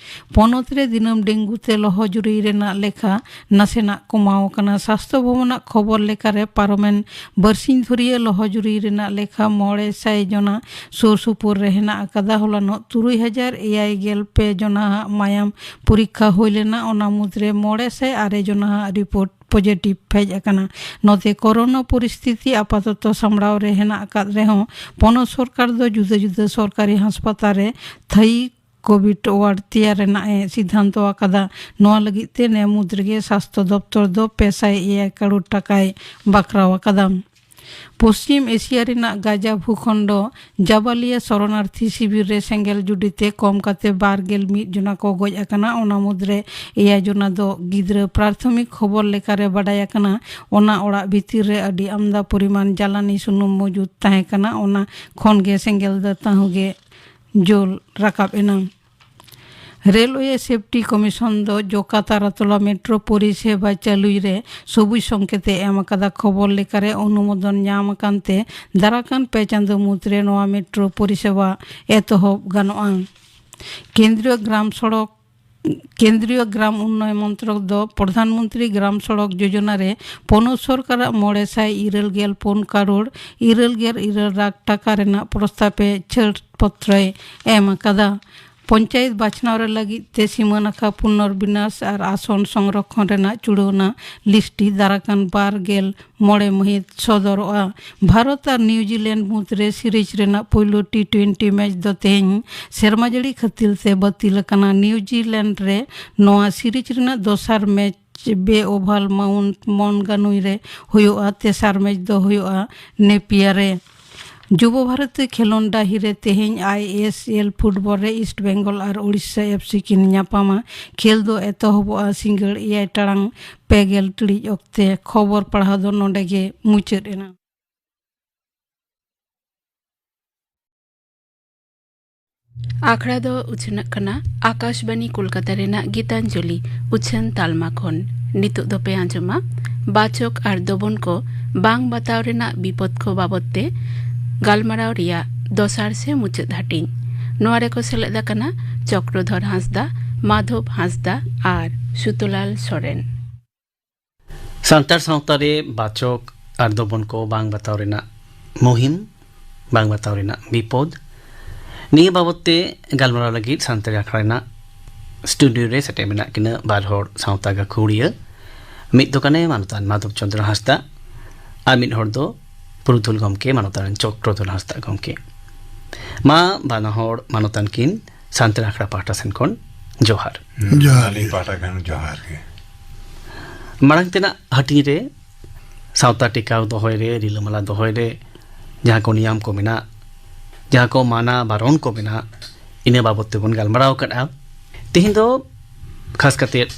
ᱯᱚᱱᱚᱛ ᱨᱮ ᱫᱤᱱᱟᱹᱢ ᱰᱮᱝᱜᱩ ᱛᱮ ᱞᱚᱦᱚᱡᱩᱨᱤ ᱨᱮᱱᱟᱜ ᱞᱮᱠᱷᱟ ᱱᱟᱥᱮᱱᱟᱜ ᱠᱚᱢᱟᱣ ᱟᱠᱟᱱᱟ᱾ ᱥᱟᱥᱛᱷᱚ ᱵᱷᱚᱵᱚᱱᱟᱜ ᱠᱷᱚᱵᱚᱨ ᱞᱮᱠᱟᱨᱮ, ᱯᱟᱨᱚᱢᱮᱱ ᱵᱟᱨᱥᱤᱧ ᱫᱷᱩᱨᱤᱭᱟᱹ ᱞᱚᱦᱚᱡᱩᱨᱤ ᱨᱮᱱᱟᱜ ᱞᱮᱠᱷᱟ ᱢᱚᱬᱮ ᱥᱟᱭ ᱡᱚᱱᱟ ᱥᱩᱨ ᱥᱩᱯᱩᱨ ᱨᱮ ᱦᱮᱱᱟᱜ ᱟᱠᱟᱫᱟ᱾ ᱦᱚᱞᱟᱱᱚᱜ ᱛᱩᱨᱩᱭ ᱦᱟᱡᱟᱨ ᱮᱭᱟᱭ ᱜᱮᱞ ᱯᱮ ᱡᱚᱱᱟᱣᱟᱜ ᱢᱟᱭᱟᱢ ᱯᱚᱨᱤᱠᱠᱷᱟ ᱦᱩᱭ ᱞᱮᱱᱟ᱾ ᱚᱱᱟ ᱢᱩᱫᱽᱨᱮ ᱢᱚᱬᱮ ᱥᱟᱭ ᱟᱨᱮ ᱡᱚᱱᱟᱣᱟᱜ ᱨᱤᱯᱳᱨᱴ ᱯᱚᱡᱤᱴᱤᱵᱷ ᱦᱮᱡ ᱟᱠᱟᱱᱟ᱾ ᱱᱚᱛᱮ ᱠᱳᱨᱳᱱᱟ ᱯᱚᱨᱤᱥᱛᱷᱤᱛᱤ ᱟᱯᱟᱛᱚᱛᱚ ᱥᱟᱢᱵᱲᱟᱣ ᱨᱮ ᱦᱮᱱᱟᱜ ᱟᱠᱟᱫ ᱨᱮᱦᱚᱸ, ᱯᱚᱱᱚᱛ ᱥᱚᱨᱠᱟᱨ ᱫᱚ ᱡᱩᱫᱟᱹ ᱡᱩᱫᱟᱹ ᱥᱚᱨᱠᱟᱨᱤ ᱦᱟᱥᱯᱟᱛᱟᱞ ᱨᱮ ᱛᱷᱟᱭᱤ ᱠᱳᱵᱷᱤᱰ ᱣᱟᱨᱰ ᱛᱮᱭᱟᱨ ᱨᱮᱱᱟᱜ ᱮ ᱥᱤᱫᱷᱟᱱᱛᱚ ᱟᱠᱟᱫᱟ᱾ ᱱᱚᱣᱟ ᱞᱟᱹᱜᱤᱫ ᱛᱮ ᱱᱮ ᱢᱩᱫᱽ ᱨᱮᱜᱮ ᱥᱟᱥᱛᱷᱚ ᱫᱚᱯᱛᱚᱨ ᱫᱚ ᱯᱮ ᱥᱟᱭ ᱮᱭᱟᱭ ᱠᱟᱨᱳᱲ ᱴᱟᱠᱟᱭ ᱵᱟᱠᱷᱨᱟᱣ ᱟᱠᱟᱫᱟ᱾ ᱯᱚᱥᱪᱤᱢ ᱮᱥᱤᱭᱟ ᱨᱮᱱᱟᱜ ᱜᱟᱡᱟ ᱵᱷᱩᱠᱷᱚᱸᱰᱚ ᱡᱟᱵᱟᱞᱤᱭᱟ ᱥᱚᱨᱚᱱᱟᱨᱛᱷᱤ ᱥᱤᱵᱤᱨ ᱨᱮ ᱥᱮᱸᱜᱮᱞ ᱡᱩᱰᱤ ᱛᱮ ᱠᱚᱢ ᱠᱟᱛᱮ ᱵᱟᱨ ᱜᱮᱞ ᱢᱤᱫ ᱡᱚᱱᱟ ᱠᱚ ᱜᱚᱡ ᱟᱠᱟᱱᱟ᱾ ᱚᱱᱟ ᱢᱩᱫᱽᱨᱮ ᱮᱭᱟᱭ ᱡᱚᱱᱟ ᱫᱚ ᱜᱤᱫᱽᱨᱟᱹ᱾ ᱯᱨᱟᱛᱷᱚᱢᱤᱠ ᱠᱷᱚᱵᱚᱨ ᱞᱮᱠᱟᱨᱮ ᱵᱟᱰᱟᱭ ᱟᱠᱟᱱᱟ, ᱚᱱᱟ ᱚᱲᱟᱜ ᱵᱷᱤᱛᱤᱨ ᱨᱮ ᱟᱹᱰᱤ ᱟᱢᱫᱟ ᱯᱚᱨᱤᱢᱟᱱ ᱡᱟᱞᱟᱱᱤ ᱥᱩᱱᱩᱢ ᱢᱚᱡᱩᱫ ᱛᱟᱦᱮᱸ ᱠᱟᱱᱟ᱾ ᱚᱱᱟ ᱠᱷᱚᱱ ᱜᱮ ᱥᱮᱸᱜᱮᱞ ᱫᱚ ᱛᱟᱹᱦᱩ ᱜᱮ ᱡᱩᱞ ᱨᱟᱠᱟᱵ ᱮᱱᱟ᱾ ᱨᱮᱞᱣᱮ ᱥᱮᱯᱴᱤ ᱠᱚᱢᱤᱥᱚᱱ ᱫᱚ ᱡᱚᱠᱟ ᱛᱟᱨᱟᱛᱚᱞᱟ ᱢᱮᱴᱨᱳ ᱯᱚᱨᱤᱥᱮᱵᱟ ᱪᱟᱹᱞᱩᱭ ᱨᱮ ᱥᱚᱵᱩᱡ ᱥᱚᱝᱠᱮᱛ ᱮ ᱮᱢ ᱟᱠᱟᱫᱟ᱾ ᱠᱷᱚᱵᱚᱨ ᱞᱮᱠᱟᱨᱮ, ᱚᱱᱩᱢᱳᱫᱚᱱ ᱧᱟᱢ ᱟᱠᱟᱱ ᱛᱮ ᱫᱟᱨᱟᱠᱟᱱ ᱯᱮ ᱪᱟᱸᱫᱚ ᱢᱩᱫᱽᱨᱮ ᱱᱚᱣᱟ ᱢᱮᱴᱨᱳ ᱯᱚᱨᱤᱥᱮᱵᱟ ᱮᱛᱚᱦᱚᱵ ᱜᱟᱱᱚᱜᱼᱟ᱾ ᱠᱮᱱᱫᱨᱤᱭᱚ ᱜᱨᱟᱢ ᱥᱚᱲᱚᱠ ᱠᱮᱱᱫᱨᱤᱭᱚ ᱜᱨᱟᱢ ᱩᱱᱱᱚᱭᱚᱱ ᱢᱚᱱᱛᱨᱚᱠ ᱫᱚ ᱯᱨᱚᱫᱷᱟᱱ ᱢᱚᱱᱛᱨᱤ ᱜᱨᱟᱢ ᱥᱚᱲᱚᱠ ᱡᱳᱡᱚᱱᱟ ᱨᱮ ᱯᱚᱱᱚᱛ ᱥᱚᱨᱠᱟᱨᱟᱜ ᱢᱚᱬᱮ ᱥᱟᱭ ᱤᱨᱟᱹᱞ ᱜᱮᱞ ᱯᱩᱱ ᱠᱟᱨᱳᱲ ᱤᱨᱟᱹᱞ ᱜᱮᱞ ᱤᱨᱟᱹᱞ ᱞᱟᱠᱷ ᱴᱟᱠᱟ ᱨᱮᱱᱟᱜ ᱯᱨᱚᱥᱛᱟᱵ ᱮ ᱪᱷᱟᱹᱲ ᱯᱚᱛᱨᱚᱭ ᱮᱢ ᱟᱠᱟᱫᱟ᱾ ᱯᱚᱧᱪᱟᱭᱮᱛ ᱵᱟᱪᱷᱱᱟᱣ ᱨᱮ ᱞᱟᱹᱜᱤᱫ ᱛᱮ ᱥᱤᱢᱟᱹ ᱱᱟᱠᱷᱟ ᱯᱩᱱᱚᱨᱵᱤᱱᱟᱥ ᱟᱨ ᱟᱥᱚᱱ ᱥᱚᱝᱨᱚᱠᱷᱚᱱ ᱨᱮᱱᱟᱜ ᱪᱩᱲᱟᱹᱣᱱᱟ ᱞᱤᱥᱴᱤ ᱫᱟᱨᱟᱠᱟᱱ ᱵᱟᱨ ᱜᱮᱞ ᱢᱚᱬᱮ ᱢᱟᱹᱦᱤᱛ ᱥᱚᱫᱚᱨᱚᱜᱼᱟ᱾ ᱵᱷᱟᱨᱚᱛ ᱟᱨ ᱱᱤᱣᱡᱤᱞᱮᱱᱰ ᱢᱩᱫᱽᱨᱮ ᱥᱤᱨᱤᱡᱽ ᱨᱮᱱᱟᱜ ᱯᱩᱭᱞᱩ ᱴᱤ ᱴᱩᱭᱮᱱᱴᱤ ᱢᱮᱪ ᱫᱚ ᱛᱮᱦᱮᱧ ᱥᱮᱨᱢᱟ ᱡᱟᱹᱲᱤ ᱠᱷᱟᱹᱛᱤᱨ ᱛᱮ ᱵᱟᱹᱛᱤᱞ ᱟᱠᱟᱱᱟ᱾ ᱱᱤᱣᱡᱤᱞᱮᱱᱰ ᱨᱮ ᱱᱚᱣᱟ ᱥᱤᱨᱤᱡᱽ ᱨᱮᱱᱟᱜ ᱫᱚᱥᱟᱨ ᱢᱮᱪ ᱵᱮ ᱳᱵᱷᱟᱞ ᱢᱟᱣᱩᱱᱴ ᱢᱚᱱᱜᱟᱱᱩᱭ ᱨᱮ ᱦᱩᱭᱩᱜᱼᱟ᱾ ᱛᱮᱥᱟᱨ ᱢᱮᱪ ᱫᱚ ᱦᱩᱭᱩᱜᱼᱟ ᱱᱮᱯᱤᱭᱟ ᱨᱮ᱾ ᱡᱩᱵᱚ ᱵᱷᱟᱨᱚᱛᱤ ᱠᱷᱮᱞᱳᱱᱰ ᱰᱟᱹᱦᱤ ᱨᱮ ᱛᱮᱦᱮᱧ ᱟᱭ ᱮᱥ ᱮᱞ ᱯᱷᱩᱴᱵᱚᱞ ᱨᱮ ᱤᱥᱴ ᱵᱮᱝᱜᱚᱞ ᱟᱨ ᱳᱰᱤᱥᱟ ᱮᱯᱷ ᱥᱤ ᱠᱤᱱ ᱧᱟᱯᱟᱢᱟ᱾ ᱠᱷᱮᱞ ᱫᱚ ᱮᱛᱚᱦᱚᱵᱚᱜᱼᱟ ᱥᱤᱸᱜᱟᱹᱲ ᱮᱭᱟᱭ ᱴᱟᱲᱟᱝ ᱯᱮ ᱜᱮᱞ ᱴᱤᱲᱤᱡ ᱚᱠᱛᱮ᱾ ᱠᱷᱚᱵᱚᱨ ᱯᱟᱲᱦᱟᱣ ᱫᱚ ᱱᱚᱰᱮ ᱜᱮ ᱢᱩᱪᱟᱹᱫ ᱮᱱᱟ᱾ ᱟᱠᱷᱲᱟ ᱫᱚ ᱩᱪᱷᱟᱹᱱᱚᱜ ᱠᱟᱱᱟ ᱟᱠᱟᱥᱵᱟᱱᱤ ᱠᱳᱞᱠᱟᱛᱟ ᱨᱮᱱᱟᱜ ᱜᱤᱛᱟᱧᱡᱚᱞᱤ ᱩᱪᱷᱟᱹᱱ ᱛᱟᱞᱢᱟ ᱠᱷᱚᱱ᱾ ᱱᱤᱛᱚᱜ ᱫᱚᱯᱮ ᱟᱸᱡᱚᱢᱟ ᱵᱟᱪᱚᱠ ᱟᱨ ᱫᱚᱵᱚᱱ ᱠᱚ ᱵᱟᱝ ᱵᱟᱛᱟᱣ ᱨᱮᱱᱟᱜ ᱵᱤᱯᱚᱫ ᱠᱚ ᱵᱟᱵᱚᱛ ᱛᱮ ᱜᱟᱞᱢᱟᱨᱟᱣ ᱨᱮᱭᱟᱜ ᱫᱚᱥᱟᱨ ᱥᱮ ᱢᱩᱪᱟᱹᱫ ᱦᱟᱹᱴᱤᱧ᱾ ᱱᱚᱣᱟ ᱨᱮᱠᱚ ᱥᱮᱞᱮᱫ ᱟᱠᱟᱱᱟ ᱪᱚᱠᱨᱚᱫᱷᱚᱨ ᱦᱟᱸᱥᱫᱟ, ᱢᱟᱫᱷᱚᱵ ᱦᱟᱸᱥᱫᱟ ᱟᱨ ᱥᱩᱛᱚᱞᱟᱞ ᱥᱚᱨᱮᱱ᱾ ᱥᱟᱱᱛᱟᱲ ᱥᱟᱶᱛᱟ ᱨᱮ ᱵᱟᱪᱚᱠ ᱟᱨ ᱫᱚᱵᱚᱱ ᱠᱚ ᱵᱟᱝ ᱵᱟᱛᱟᱣ ᱨᱮᱱᱟᱜ ᱢᱩᱦᱤᱢ, ᱵᱟᱝ ᱵᱟᱛᱟᱣ ᱨᱮᱱᱟᱜ ᱵᱤᱯᱚᱫ, ᱱᱤᱭᱟᱹ ᱵᱟᱵᱚᱛ ᱛᱮ ᱜᱟᱞᱢᱟᱨᱟᱣ ᱞᱟᱹᱜᱤᱫ ᱥᱟᱱᱛᱟᱲᱤ ᱟᱠᱷᱲᱟ ᱨᱮᱱᱟᱜ ᱥᱴᱩᱰᱤᱭᱳ ᱨᱮ ᱥᱮᱴᱮᱨ ᱢᱮᱱᱟᱜ ᱠᱤᱱᱟ ᱵᱟᱨ ᱦᱚᱲ ᱥᱟᱶᱛᱟ ᱜᱟᱹᱠᱷᱩᱲᱤᱭᱟᱹ᱾ ᱢᱤᱫ ᱫᱚ ᱠᱟᱱᱟᱭ ᱢᱟᱱᱚᱛᱟᱱ ᱢᱟᱫᱷᱚᱵ ᱪᱚᱸᱫᱽᱨᱚ ᱦᱟᱸᱥᱫᱟ ᱟᱨ ᱢᱤᱫ ᱦᱚᱲ ᱫᱚ ᱯᱩᱨᱩᱫᱷᱩᱞ ᱜᱚᱢᱠᱮ ᱢᱟᱱᱚᱛᱟᱱ ᱪᱚᱠᱨᱚᱫᱷᱚᱨ ᱦᱟᱸᱥᱫᱟ ᱜᱚᱢᱠᱮ᱾ ᱢᱟ ᱵᱟᱱᱟ ᱦᱚᱲ ᱢᱟᱱᱚᱛᱟᱱ ᱠᱤᱱ ᱥᱟᱱᱛᱟᱲ ᱟᱠᱷᱲᱟ ᱯᱟᱦᱴᱟ ᱥᱮᱱ ᱠᱷᱚᱱ ᱡᱚᱦᱟᱨ᱾ ᱡᱚᱦᱟᱨ ᱟᱹᱞᱤᱧ ᱜᱮ᱾ ᱯᱟᱦᱴᱟ ᱠᱷᱚᱱ ᱡᱚᱦᱟᱨ ᱜᱮ᱾ ᱢᱟᱲᱟᱝ ᱛᱮᱱᱟᱜ ᱦᱟᱹᱴᱤᱧ ᱨᱮ ᱥᱟᱶᱛᱟ ᱴᱮᱠᱟᱣ ᱫᱚᱦᱚᱭ ᱨᱮ, ᱨᱤᱞᱟᱹᱢᱟᱞᱟ ᱫᱚᱦᱚᱭ ᱨᱮ ᱡᱟᱦᱟᱸ ᱠᱚ ᱱᱤᱭᱟᱢ ᱠᱚ ᱢᱮᱱᱟᱜ, ᱡᱟᱦᱟᱸ ᱠᱚ ᱢᱟᱱᱟ ᱵᱟᱨᱚᱱ ᱠᱚ ᱢᱮᱱᱟᱜ, ᱤᱱᱟᱹ ᱵᱟᱵᱚᱛ ᱛᱮᱵᱚᱱ ᱜᱟᱞᱢᱟᱨᱟᱣ ᱟᱠᱟᱫᱼᱟ᱾ ᱛᱮᱦᱮᱧ ᱫᱚ ᱠᱷᱟᱥ ᱠᱟᱛᱮᱫ,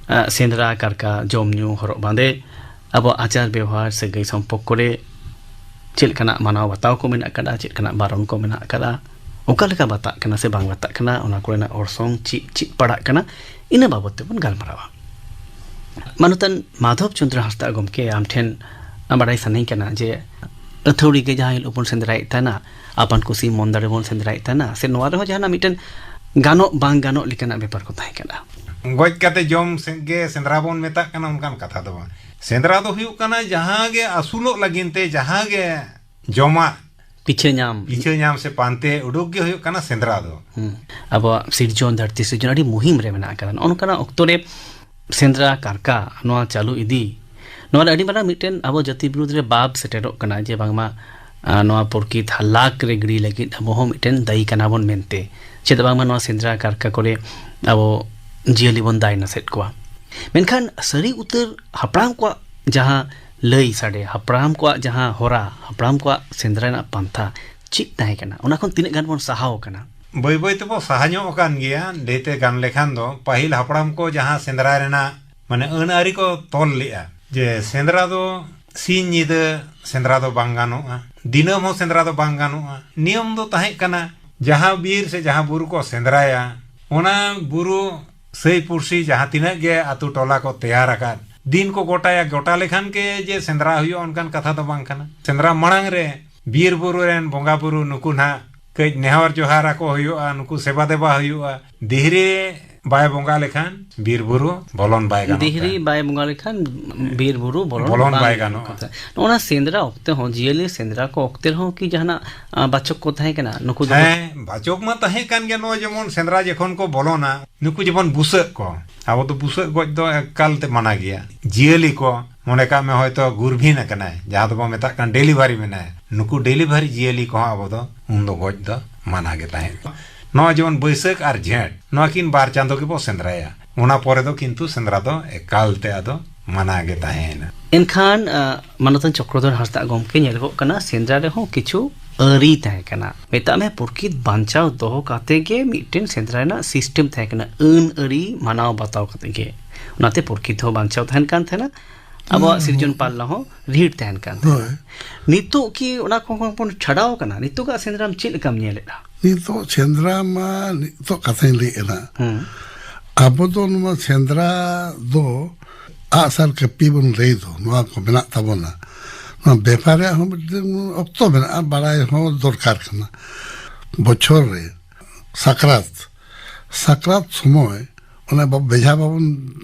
ᱟ, ᱥᱮᱸᱫᱽᱨᱟ, ᱠᱟᱨᱠᱟ, ᱡᱚᱢ ᱧᱩ, ᱦᱚᱨᱚᱜ ᱵᱟᱸᱫᱮ, ᱟᱵᱚᱣᱟᱜ ᱟᱪᱟᱨ ᱵᱮᱣᱦᱟᱨ, ᱥᱟᱹᱜᱟᱹᱭ ᱥᱚᱢᱯᱚᱨᱠᱚ ᱨᱮ ᱪᱮᱫ ᱞᱮᱠᱟᱱᱟᱜ ᱢᱟᱱᱟᱣ ᱵᱟᱛᱟᱣ ᱠᱚ ᱢᱮᱱᱟᱜ ᱟᱠᱟᱫᱟ, ᱪᱮᱫ ᱞᱮᱠᱟᱱᱟᱜ ᱵᱟᱨᱚᱱ ᱠᱚ ᱢᱮᱱᱟᱜ ᱟᱠᱟᱫᱟ, ᱚᱠᱟ ᱞᱮᱠᱟ ᱵᱟᱛᱟᱜ ᱠᱟᱱᱟ ᱥᱮ ᱵᱟᱝ ᱵᱟᱛᱟᱜ ᱠᱟᱱᱟ, ᱚᱱᱟ ᱠᱚᱨᱮᱱᱟᱜ ᱚᱨᱥᱚᱝ ᱪᱮᱫ ᱪᱮᱫ ᱯᱟᱲᱟᱜ ᱠᱟᱱᱟ, ᱤᱱᱟᱹ ᱵᱟᱵᱚᱛ ᱛᱮᱵᱚᱱ ᱜᱟᱞᱢᱟᱨᱟᱣᱟ᱾ ᱢᱟᱱᱚᱛᱟᱱ ᱢᱟᱫᱷᱚᱵ ᱪᱚᱸᱫᱽᱨᱚ ᱦᱟᱸᱥᱫᱟ ᱜᱚᱢᱠᱮ, ᱟᱢ ᱴᱷᱮᱱ ᱵᱟᱲᱟᱭ ᱥᱟᱱᱟᱧ ᱠᱟᱱᱟ ᱡᱮ ᱟᱹᱛᱷᱟᱹᱣᱲᱤ ᱜᱮ ᱡᱟᱦᱟᱸ ᱦᱤᱞᱳᱜ ᱵᱚᱱ ᱥᱮᱸᱫᱽᱨᱟᱭᱮᱫ ᱛᱟᱦᱮᱱᱟ, ᱟᱯᱟᱱ ᱠᱩᱥᱤ ᱢᱚᱱ ᱫᱟᱲᱮ ᱵᱚᱱ ᱥᱮᱸᱫᱽᱨᱟᱭᱮᱫ ᱛᱟᱦᱮᱱᱟ, ᱥᱮ ᱱᱚᱣᱟ ᱨᱮᱦᱚᱸ ᱡᱟᱦᱟᱱᱟᱜ ᱢᱤᱫᱴᱮᱱ ᱜᱟᱱᱚᱜ ᱵᱟᱝ ᱜᱟᱱᱚᱜ ᱞᱮᱠᱟᱱᱟᱜ ᱵᱮᱯᱟᱨ ᱠᱚ ᱛᱟᱦᱮᱸ ᱠᱟᱱᱟ᱾ ᱜᱚᱡ ᱠᱟᱛᱮ ᱡᱚᱢ ᱥᱮᱫ ᱜᱮ ᱥᱮᱸᱫᱽᱨᱟ ᱵᱚᱱ ᱢᱮᱛᱟᱜ ᱠᱟᱱᱟ, ᱚᱱᱠᱟᱱ ᱠᱟᱛᱷᱟ ᱫᱚ ᱵᱟᱝ᱾ ᱥᱮᱸᱫᱽᱨᱟ ᱫᱚ ᱦᱩᱭᱩᱜ ᱠᱟᱱᱟ ᱡᱟᱦᱟᱸ ᱜᱮ ᱟᱹᱥᱩᱞᱚᱜ ᱞᱟᱹᱜᱤᱫ ᱛᱮ ᱡᱟᱦᱟᱸ ᱜᱮ ᱡᱚᱢᱟᱜ ᱯᱤᱪᱷᱟᱹ ᱧᱟᱢ᱾ ᱯᱤᱪᱷᱟᱹ ᱧᱟᱢ ᱥᱮ ᱯᱟᱱᱛᱮ ᱩᱰᱩᱠ ᱜᱮ ᱦᱩᱭᱩᱜ ᱠᱟᱱᱟ ᱥᱮᱸᱫᱽᱨᱟ ᱫᱚ᱾ ᱦᱩᱸ᱾ ᱟᱵᱚᱣᱟᱜ ᱥᱤᱨᱡᱚᱱ, ᱫᱷᱟᱹᱨᱛᱤ ᱥᱤᱨᱡᱚᱱ ᱟᱹᱰᱤ ᱢᱩᱦᱤᱢ ᱨᱮ ᱢᱮᱱᱟᱜ ᱟᱠᱟᱫᱟ᱾ ᱱᱚᱜᱼᱚ ᱱᱚᱝᱠᱟᱱᱟᱜ ᱚᱠᱛᱚ ᱨᱮ ᱥᱮᱸᱫᱽᱨᱟ ᱠᱟᱨᱠᱟ ᱱᱚᱣᱟ ᱪᱟᱹᱞᱩ ᱤᱫᱤ, ᱱᱚᱣᱟ ᱨᱮ ᱟᱹᱰᱤ ᱢᱟᱨᱟᱝ ᱢᱤᱫᱴᱮᱱ ᱟᱵᱚ ᱡᱟᱹᱛᱤ ᱵᱤᱨᱩᱫᱽ ᱨᱮ ᱵᱟᱵ ᱥᱮᱴᱮᱨᱚᱜ ᱠᱟᱱᱟ ᱡᱮ ᱵᱟᱝᱢᱟ, ᱟ, ᱱᱚᱣᱟ ᱯᱨᱚᱠᱤᱛ ᱦᱟᱞᱟᱠ ᱨᱮ ᱜᱤᱰᱤ ᱞᱟᱹᱜᱤᱫ ᱟᱵᱚ ᱦᱚᱸ ᱢᱤᱫᱴᱮᱱ ᱫᱟᱹᱭᱤ ᱠᱟᱱᱟ ᱵᱚᱱ ᱢᱮᱱᱛᱮ᱾ ᱪᱮᱫᱟᱜ ᱵᱟᱝᱢᱟ ᱱᱚᱣᱟ ᱥᱮᱸᱫᱽᱨᱟ ᱠᱟᱨᱠᱟ ᱠᱚᱨᱮ ᱟᱵᱚ ᱡᱤᱭᱟᱹᱞᱤ ᱵᱚᱱ ᱫᱟᱭᱱᱟᱥᱮᱫ ᱠᱚᱣᱟ᱾ ᱢᱮᱱᱠᱷᱟᱱ ᱥᱟᱹᱨᱤ ᱩᱛᱟᱹᱨ ᱦᱟᱯᱲᱟᱢ ᱠᱚᱣᱟᱜ ᱡᱟᱦᱟᱸ ᱞᱟᱹᱭ ᱥᱟᱰᱮ, ᱦᱟᱯᱲᱟᱢ ᱠᱚᱣᱟᱜ ᱡᱟᱦᱟᱸ ᱦᱚᱨᱟ, ᱦᱟᱯᱲᱟᱢ ᱠᱚᱣᱟᱜ ᱥᱮᱸᱫᱽᱨᱟ ᱨᱮᱱᱟᱜ ᱯᱟᱱᱛᱷᱟ ᱪᱮᱫ ᱛᱟᱦᱮᱸ ᱠᱟᱱᱟ, ᱚᱱᱟ ᱠᱷᱚᱱ ᱛᱤᱱᱟᱹᱜ ᱜᱟᱱ ᱵᱚᱱ ᱥᱟᱦᱟᱣ ᱟᱠᱟᱱᱟ? ᱵᱟᱹᱭ ᱵᱟᱹᱭ ᱛᱮᱵᱚ ᱥᱟᱦᱟ ᱧᱚᱜ ᱟᱠᱟᱱ ᱜᱮᱭᱟ᱾ ᱞᱟᱹᱭᱛᱮ ᱜᱟᱱ ᱞᱮᱠᱷᱟᱱ ᱫᱚ, ᱯᱟᱹᱦᱤᱞ ᱦᱟᱯᱲᱟᱢ ᱠᱚ ᱡᱟᱦᱟᱸ ᱥᱮᱸᱫᱽᱨᱟ ᱨᱮᱱᱟᱜ, ᱢᱟᱱᱮ, ᱟᱹᱱ ᱟᱹᱨᱤ ᱠᱚ ᱛᱚᱞ ᱞᱮᱜᱼᱟ ᱡᱮ ᱥᱮᱸᱫᱽᱨᱟ ᱫᱚ ᱥᱤᱧ ᱧᱤᱫᱟᱹ ᱥᱮᱸᱫᱽᱨᱟ ᱫᱚ ᱵᱟᱝ ᱜᱟᱱᱚᱜᱼᱟ, ᱫᱤᱱᱟᱹᱢ ᱦᱚᱸ ᱥᱮᱸᱫᱽᱨᱟ ᱫᱚ ᱵᱟᱝ ᱜᱟᱱᱚᱜᱼᱟ᱾ ᱱᱤᱭᱚᱢ ᱫᱚ ᱛᱟᱦᱮᱸ ᱠᱟᱱᱟ, ᱡᱟᱦᱟᱸ ᱵᱤᱨ ᱥᱮ ᱡᱟᱦᱟᱸ ᱵᱩᱨᱩ ᱠᱚ ᱥᱮᱸᱫᱽᱨᱟᱭᱟ, ᱚᱱᱟ ᱵᱩᱨᱩ ᱥᱟᱹᱭ ᱯᱩᱲᱥᱤ ᱡᱟᱦᱟᱸ ᱛᱤᱱᱟᱹᱜ ᱜᱮ ᱟᱛᱳ ᱴᱚᱞᱟ ᱠᱚ ᱛᱮᱭᱟᱨ ᱟᱠᱟᱫ, ᱫᱤᱱ ᱠᱚ ᱜᱚᱴᱟᱭᱟ, ᱜᱚᱴᱟ ᱞᱮᱠᱷᱟᱱ ᱜᱮ ᱡᱮ ᱥᱮᱸᱫᱽᱨᱟ ᱦᱩᱭᱩᱜᱼᱟ, ᱚᱱᱠᱟᱱ ᱠᱟᱛᱷᱟ ᱫᱚ ᱵᱟᱝ ᱠᱟᱱᱟ᱾ ᱥᱮᱸᱫᱽᱨᱟ ᱢᱟᱲᱟᱝ ᱨᱮ ᱵᱤᱨ ᱵᱩᱨᱩ ᱨᱮᱱ ᱵᱚᱸᱜᱟ ᱵᱩᱨᱩ ᱱᱩᱠᱩ ᱱᱟᱦᱟᱜ ᱠᱟᱹᱡ ᱱᱮᱦᱚᱨ ᱡᱚᱦᱟᱨ ᱟᱠᱚ ᱦᱩᱭᱩᱜᱼᱟ, ᱱᱩᱠᱩ ᱥᱮᱵᱟ ᱫᱮᱵᱟ ᱦᱩᱭᱩᱜᱼᱟ᱾ ᱫᱤᱦᱨᱤ ᱵᱟᱭ ᱵᱚᱸᱜᱟ ᱞᱮᱠᱷᱟᱱ ᱵᱤᱨ ᱵᱩᱨᱩ ᱵᱚᱞᱚᱱ ᱵᱟᱭ ᱜᱟᱱᱚᱜ ᱫᱤᱦᱨᱤ ᱛᱟᱦᱮᱸᱫ᱾ ᱵᱟᱭ ᱵᱚᱸᱜᱟ ᱞᱮᱠᱷᱟᱱ ᱵᱤᱨ ᱵᱩᱨᱩ ᱵᱚᱞᱚᱱ ᱵᱚᱞᱚᱱ ᱵᱟᱝ ᱵᱟᱭ ᱜᱟᱱᱚᱜ ᱜᱟᱱᱚᱜᱼᱟ᱾ ᱠᱟᱱ ᱛᱟᱦᱮᱸᱫ᱾ ᱱᱚᱜᱼᱚ ᱱᱟ ᱥᱮᱸᱫᱽᱨᱟ ᱚᱠᱛᱮ ᱦᱚᱸ, ᱡᱤᱭᱟᱹᱞᱤ ᱥᱮᱸᱫᱽᱨᱟ ᱠᱚ ᱚᱠᱛᱮ ᱨᱮᱦᱚᱸ ᱠᱤ ᱡᱟᱦᱟᱱᱟᱜ, ᱟ, ᱵᱟᱪᱚᱠ ᱠᱚ ᱛᱟᱦᱮᱸ ᱠᱟᱱᱟ? ᱱᱩᱠᱩ ᱡᱮᱢᱚᱱ ᱦᱮᱸ, ᱵᱟᱪᱚᱠ ᱢᱟ ᱛᱟᱦᱮᱸ ᱠᱟᱱ ᱜᱮ᱾ ᱱᱚᱜᱼᱚᱭ ᱡᱮᱢᱚᱱ ᱥᱮᱸᱫᱽᱨᱟ ᱡᱚᱠᱷᱚᱱ ᱠᱚ ᱵᱚᱞᱚᱱᱟ, ᱱᱩᱠᱩ ᱡᱮᱢᱚᱱ ᱵᱩᱥᱟᱹᱜ ᱠᱚ, ᱟᱵᱚ ᱫᱚ ᱵᱩᱥᱟᱹᱜ ᱜᱚᱡ ᱫᱚ ᱮᱠᱟᱞ ᱛᱮ ᱢᱟᱱᱟ ᱜᱮᱭᱟ᱾ ᱡᱤᱭᱟᱹᱞᱤ ᱠᱚ, ᱢᱚᱱᱮ ᱠᱟᱜ ᱢᱮ ᱦᱚᱭᱛᱚ ᱜᱩᱨᱵᱷᱤᱱ ᱟᱠᱟᱱᱟᱭ, ᱡᱟᱦᱟᱸ ᱫᱚᱵᱚᱱ ᱢᱮᱛᱟᱜ ᱠᱟᱱ ᱰᱮᱞᱤᱵᱷᱟᱨᱤ ᱢᱮᱱᱟᱭᱟ, ᱱᱩᱠᱩ ᱰᱮᱞᱤᱵᱷᱟᱨᱤ ᱡᱤᱭᱟᱹᱞᱤ ᱠᱚᱦᱚᱸ ᱟᱵᱚ ᱫᱚ ᱩᱱᱫᱚ ᱜᱚᱡ ᱫᱚ ᱢᱟᱱᱟ ᱜᱮ ᱛᱟᱦᱮᱸᱫ᱾ ᱱᱚᱣᱟ ᱡᱮᱢᱚᱱ ᱵᱟᱹᱭᱥᱟᱹᱠᱷ ᱟᱨ ᱡᱷᱮᱸᱴ, ᱱᱚᱣᱟ ᱠᱤᱱ ᱵᱟᱨ ᱪᱟᱸᱫᱚ ᱜᱮᱵᱚ ᱥᱮᱸᱫᱽᱨᱟᱭᱟ᱾ ᱚᱱᱟ ᱯᱚᱨᱮ ᱫᱚ ᱠᱤᱱᱛᱩ ᱥᱮᱸᱫᱽᱨᱟ ᱫᱚ ᱮᱠᱟᱞ ᱛᱮ ᱟᱫᱚ ᱢᱟᱱᱟ ᱜᱮ ᱛᱟᱦᱮᱸᱭᱮᱱᱟ᱾ ᱮᱱᱠᱷᱟᱱ, ᱟ, ᱢᱟᱱᱚᱛᱟᱱ ᱪᱚᱠᱨᱚᱫᱷᱚᱨ ᱦᱟᱸᱥᱫᱟᱜ ᱜᱚᱢᱠᱮ, ᱧᱮᱞᱚᱜᱚᱜ ᱠᱟᱱᱟ ᱥᱮᱸᱫᱽᱨᱟ ᱨᱮᱦᱚᱸ ᱠᱤᱪᱷᱩ ᱟᱹᱨᱤ ᱛᱟᱦᱮᱸ ᱠᱟᱱᱟ᱾ ᱢᱮᱛᱟᱜ ᱢᱮ ᱯᱨᱚᱠᱤᱛ ᱵᱟᱧᱪᱟᱣ ᱫᱚᱦᱚ ᱠᱟᱛᱮ ᱜᱮ ᱢᱤᱫᱴᱮᱱ ᱥᱮᱸᱫᱽᱨᱟ ᱨᱮᱱᱟᱜ ᱥᱤᱥᱴᱮᱢ ᱛᱟᱦᱮᱸ ᱠᱟᱱᱟ, ᱟᱹᱱ ᱟᱹᱨᱤ ᱢᱟᱱᱟᱣ ᱵᱟᱛᱟᱣ ᱠᱟᱛᱮ ᱜᱮ᱾ ᱚᱱᱟᱛᱮ ᱯᱨᱚᱠᱤᱛ ᱦᱚᱸ ᱵᱟᱧᱪᱟᱣ ᱛᱟᱦᱮᱱ ᱠᱟᱱ ᱛᱟᱦᱮᱱᱟ, ᱟᱵᱚᱣᱟᱜ ᱦᱩᱸ᱾ ᱥᱤᱨᱡᱚᱱ ᱯᱟᱞᱞᱟ ᱦᱚᱸ ᱨᱤᱦᱤᱴ ᱛᱟᱦᱮᱱ ᱠᱟᱱ ᱛᱟᱦᱮᱱᱟ᱾ ᱦᱳᱭ᱾ ᱱᱤᱛᱚᱜ ᱠᱤ ᱚᱱᱟ ᱠᱚ ᱠᱷᱚᱱ ᱵᱚᱱ ᱪᱷᱟᱰᱟᱣ ᱠᱟᱱᱟ? ᱱᱤᱛᱚᱜᱟᱜ ᱥᱮᱸᱫᱽᱨᱟᱢ ᱪᱮᱫ ᱞᱮᱠᱟᱢ ᱧᱮᱞᱮᱫᱼᱟ? ᱱᱤᱛᱚᱜ ᱥᱮᱸᱫᱽᱨᱟ ᱢᱟ ᱱᱤᱛᱚᱜ ᱠᱟᱛᱷᱟᱧ ᱞᱟᱹᱭᱮᱫ ᱠᱟᱱᱟ᱾ ᱦᱩᱸ᱾ ᱟᱵᱚ ᱫᱚ ᱱᱚᱣᱟ ᱥᱮᱸᱫᱽᱨᱟ ᱫᱚ ᱟᱜᱼᱥᱟᱨ ᱠᱟᱹᱯᱤ ᱵᱚᱱ ᱞᱟᱹᱭ ᱫᱚ, ᱱᱚᱣᱟ ᱠᱚ ᱢᱮᱱᱟᱜ ᱛᱟᱵᱚᱱᱟ᱾ ᱱᱚᱣᱟ ᱵᱮᱯᱟᱨ ᱨᱮᱭᱟᱜ ᱦᱚᱸ ᱢᱤᱫᱴᱮᱱ ᱚᱠᱛᱚ ᱢᱮᱱᱟᱜᱼᱟ, ᱵᱟᱲᱟᱭ ᱦᱚᱸ ᱫᱚᱨᱠᱟᱨ ᱠᱟᱱᱟ᱾ ᱵᱚᱪᱷᱚᱨ ᱨᱮ ᱥᱟᱠᱨᱟᱛ, ᱥᱟᱠᱨᱟᱛ ᱥᱚᱢᱚᱭ ᱚᱱᱟ ᱵᱟ- ᱵᱮᱡᱷᱟ ᱵᱟᱵᱚᱱ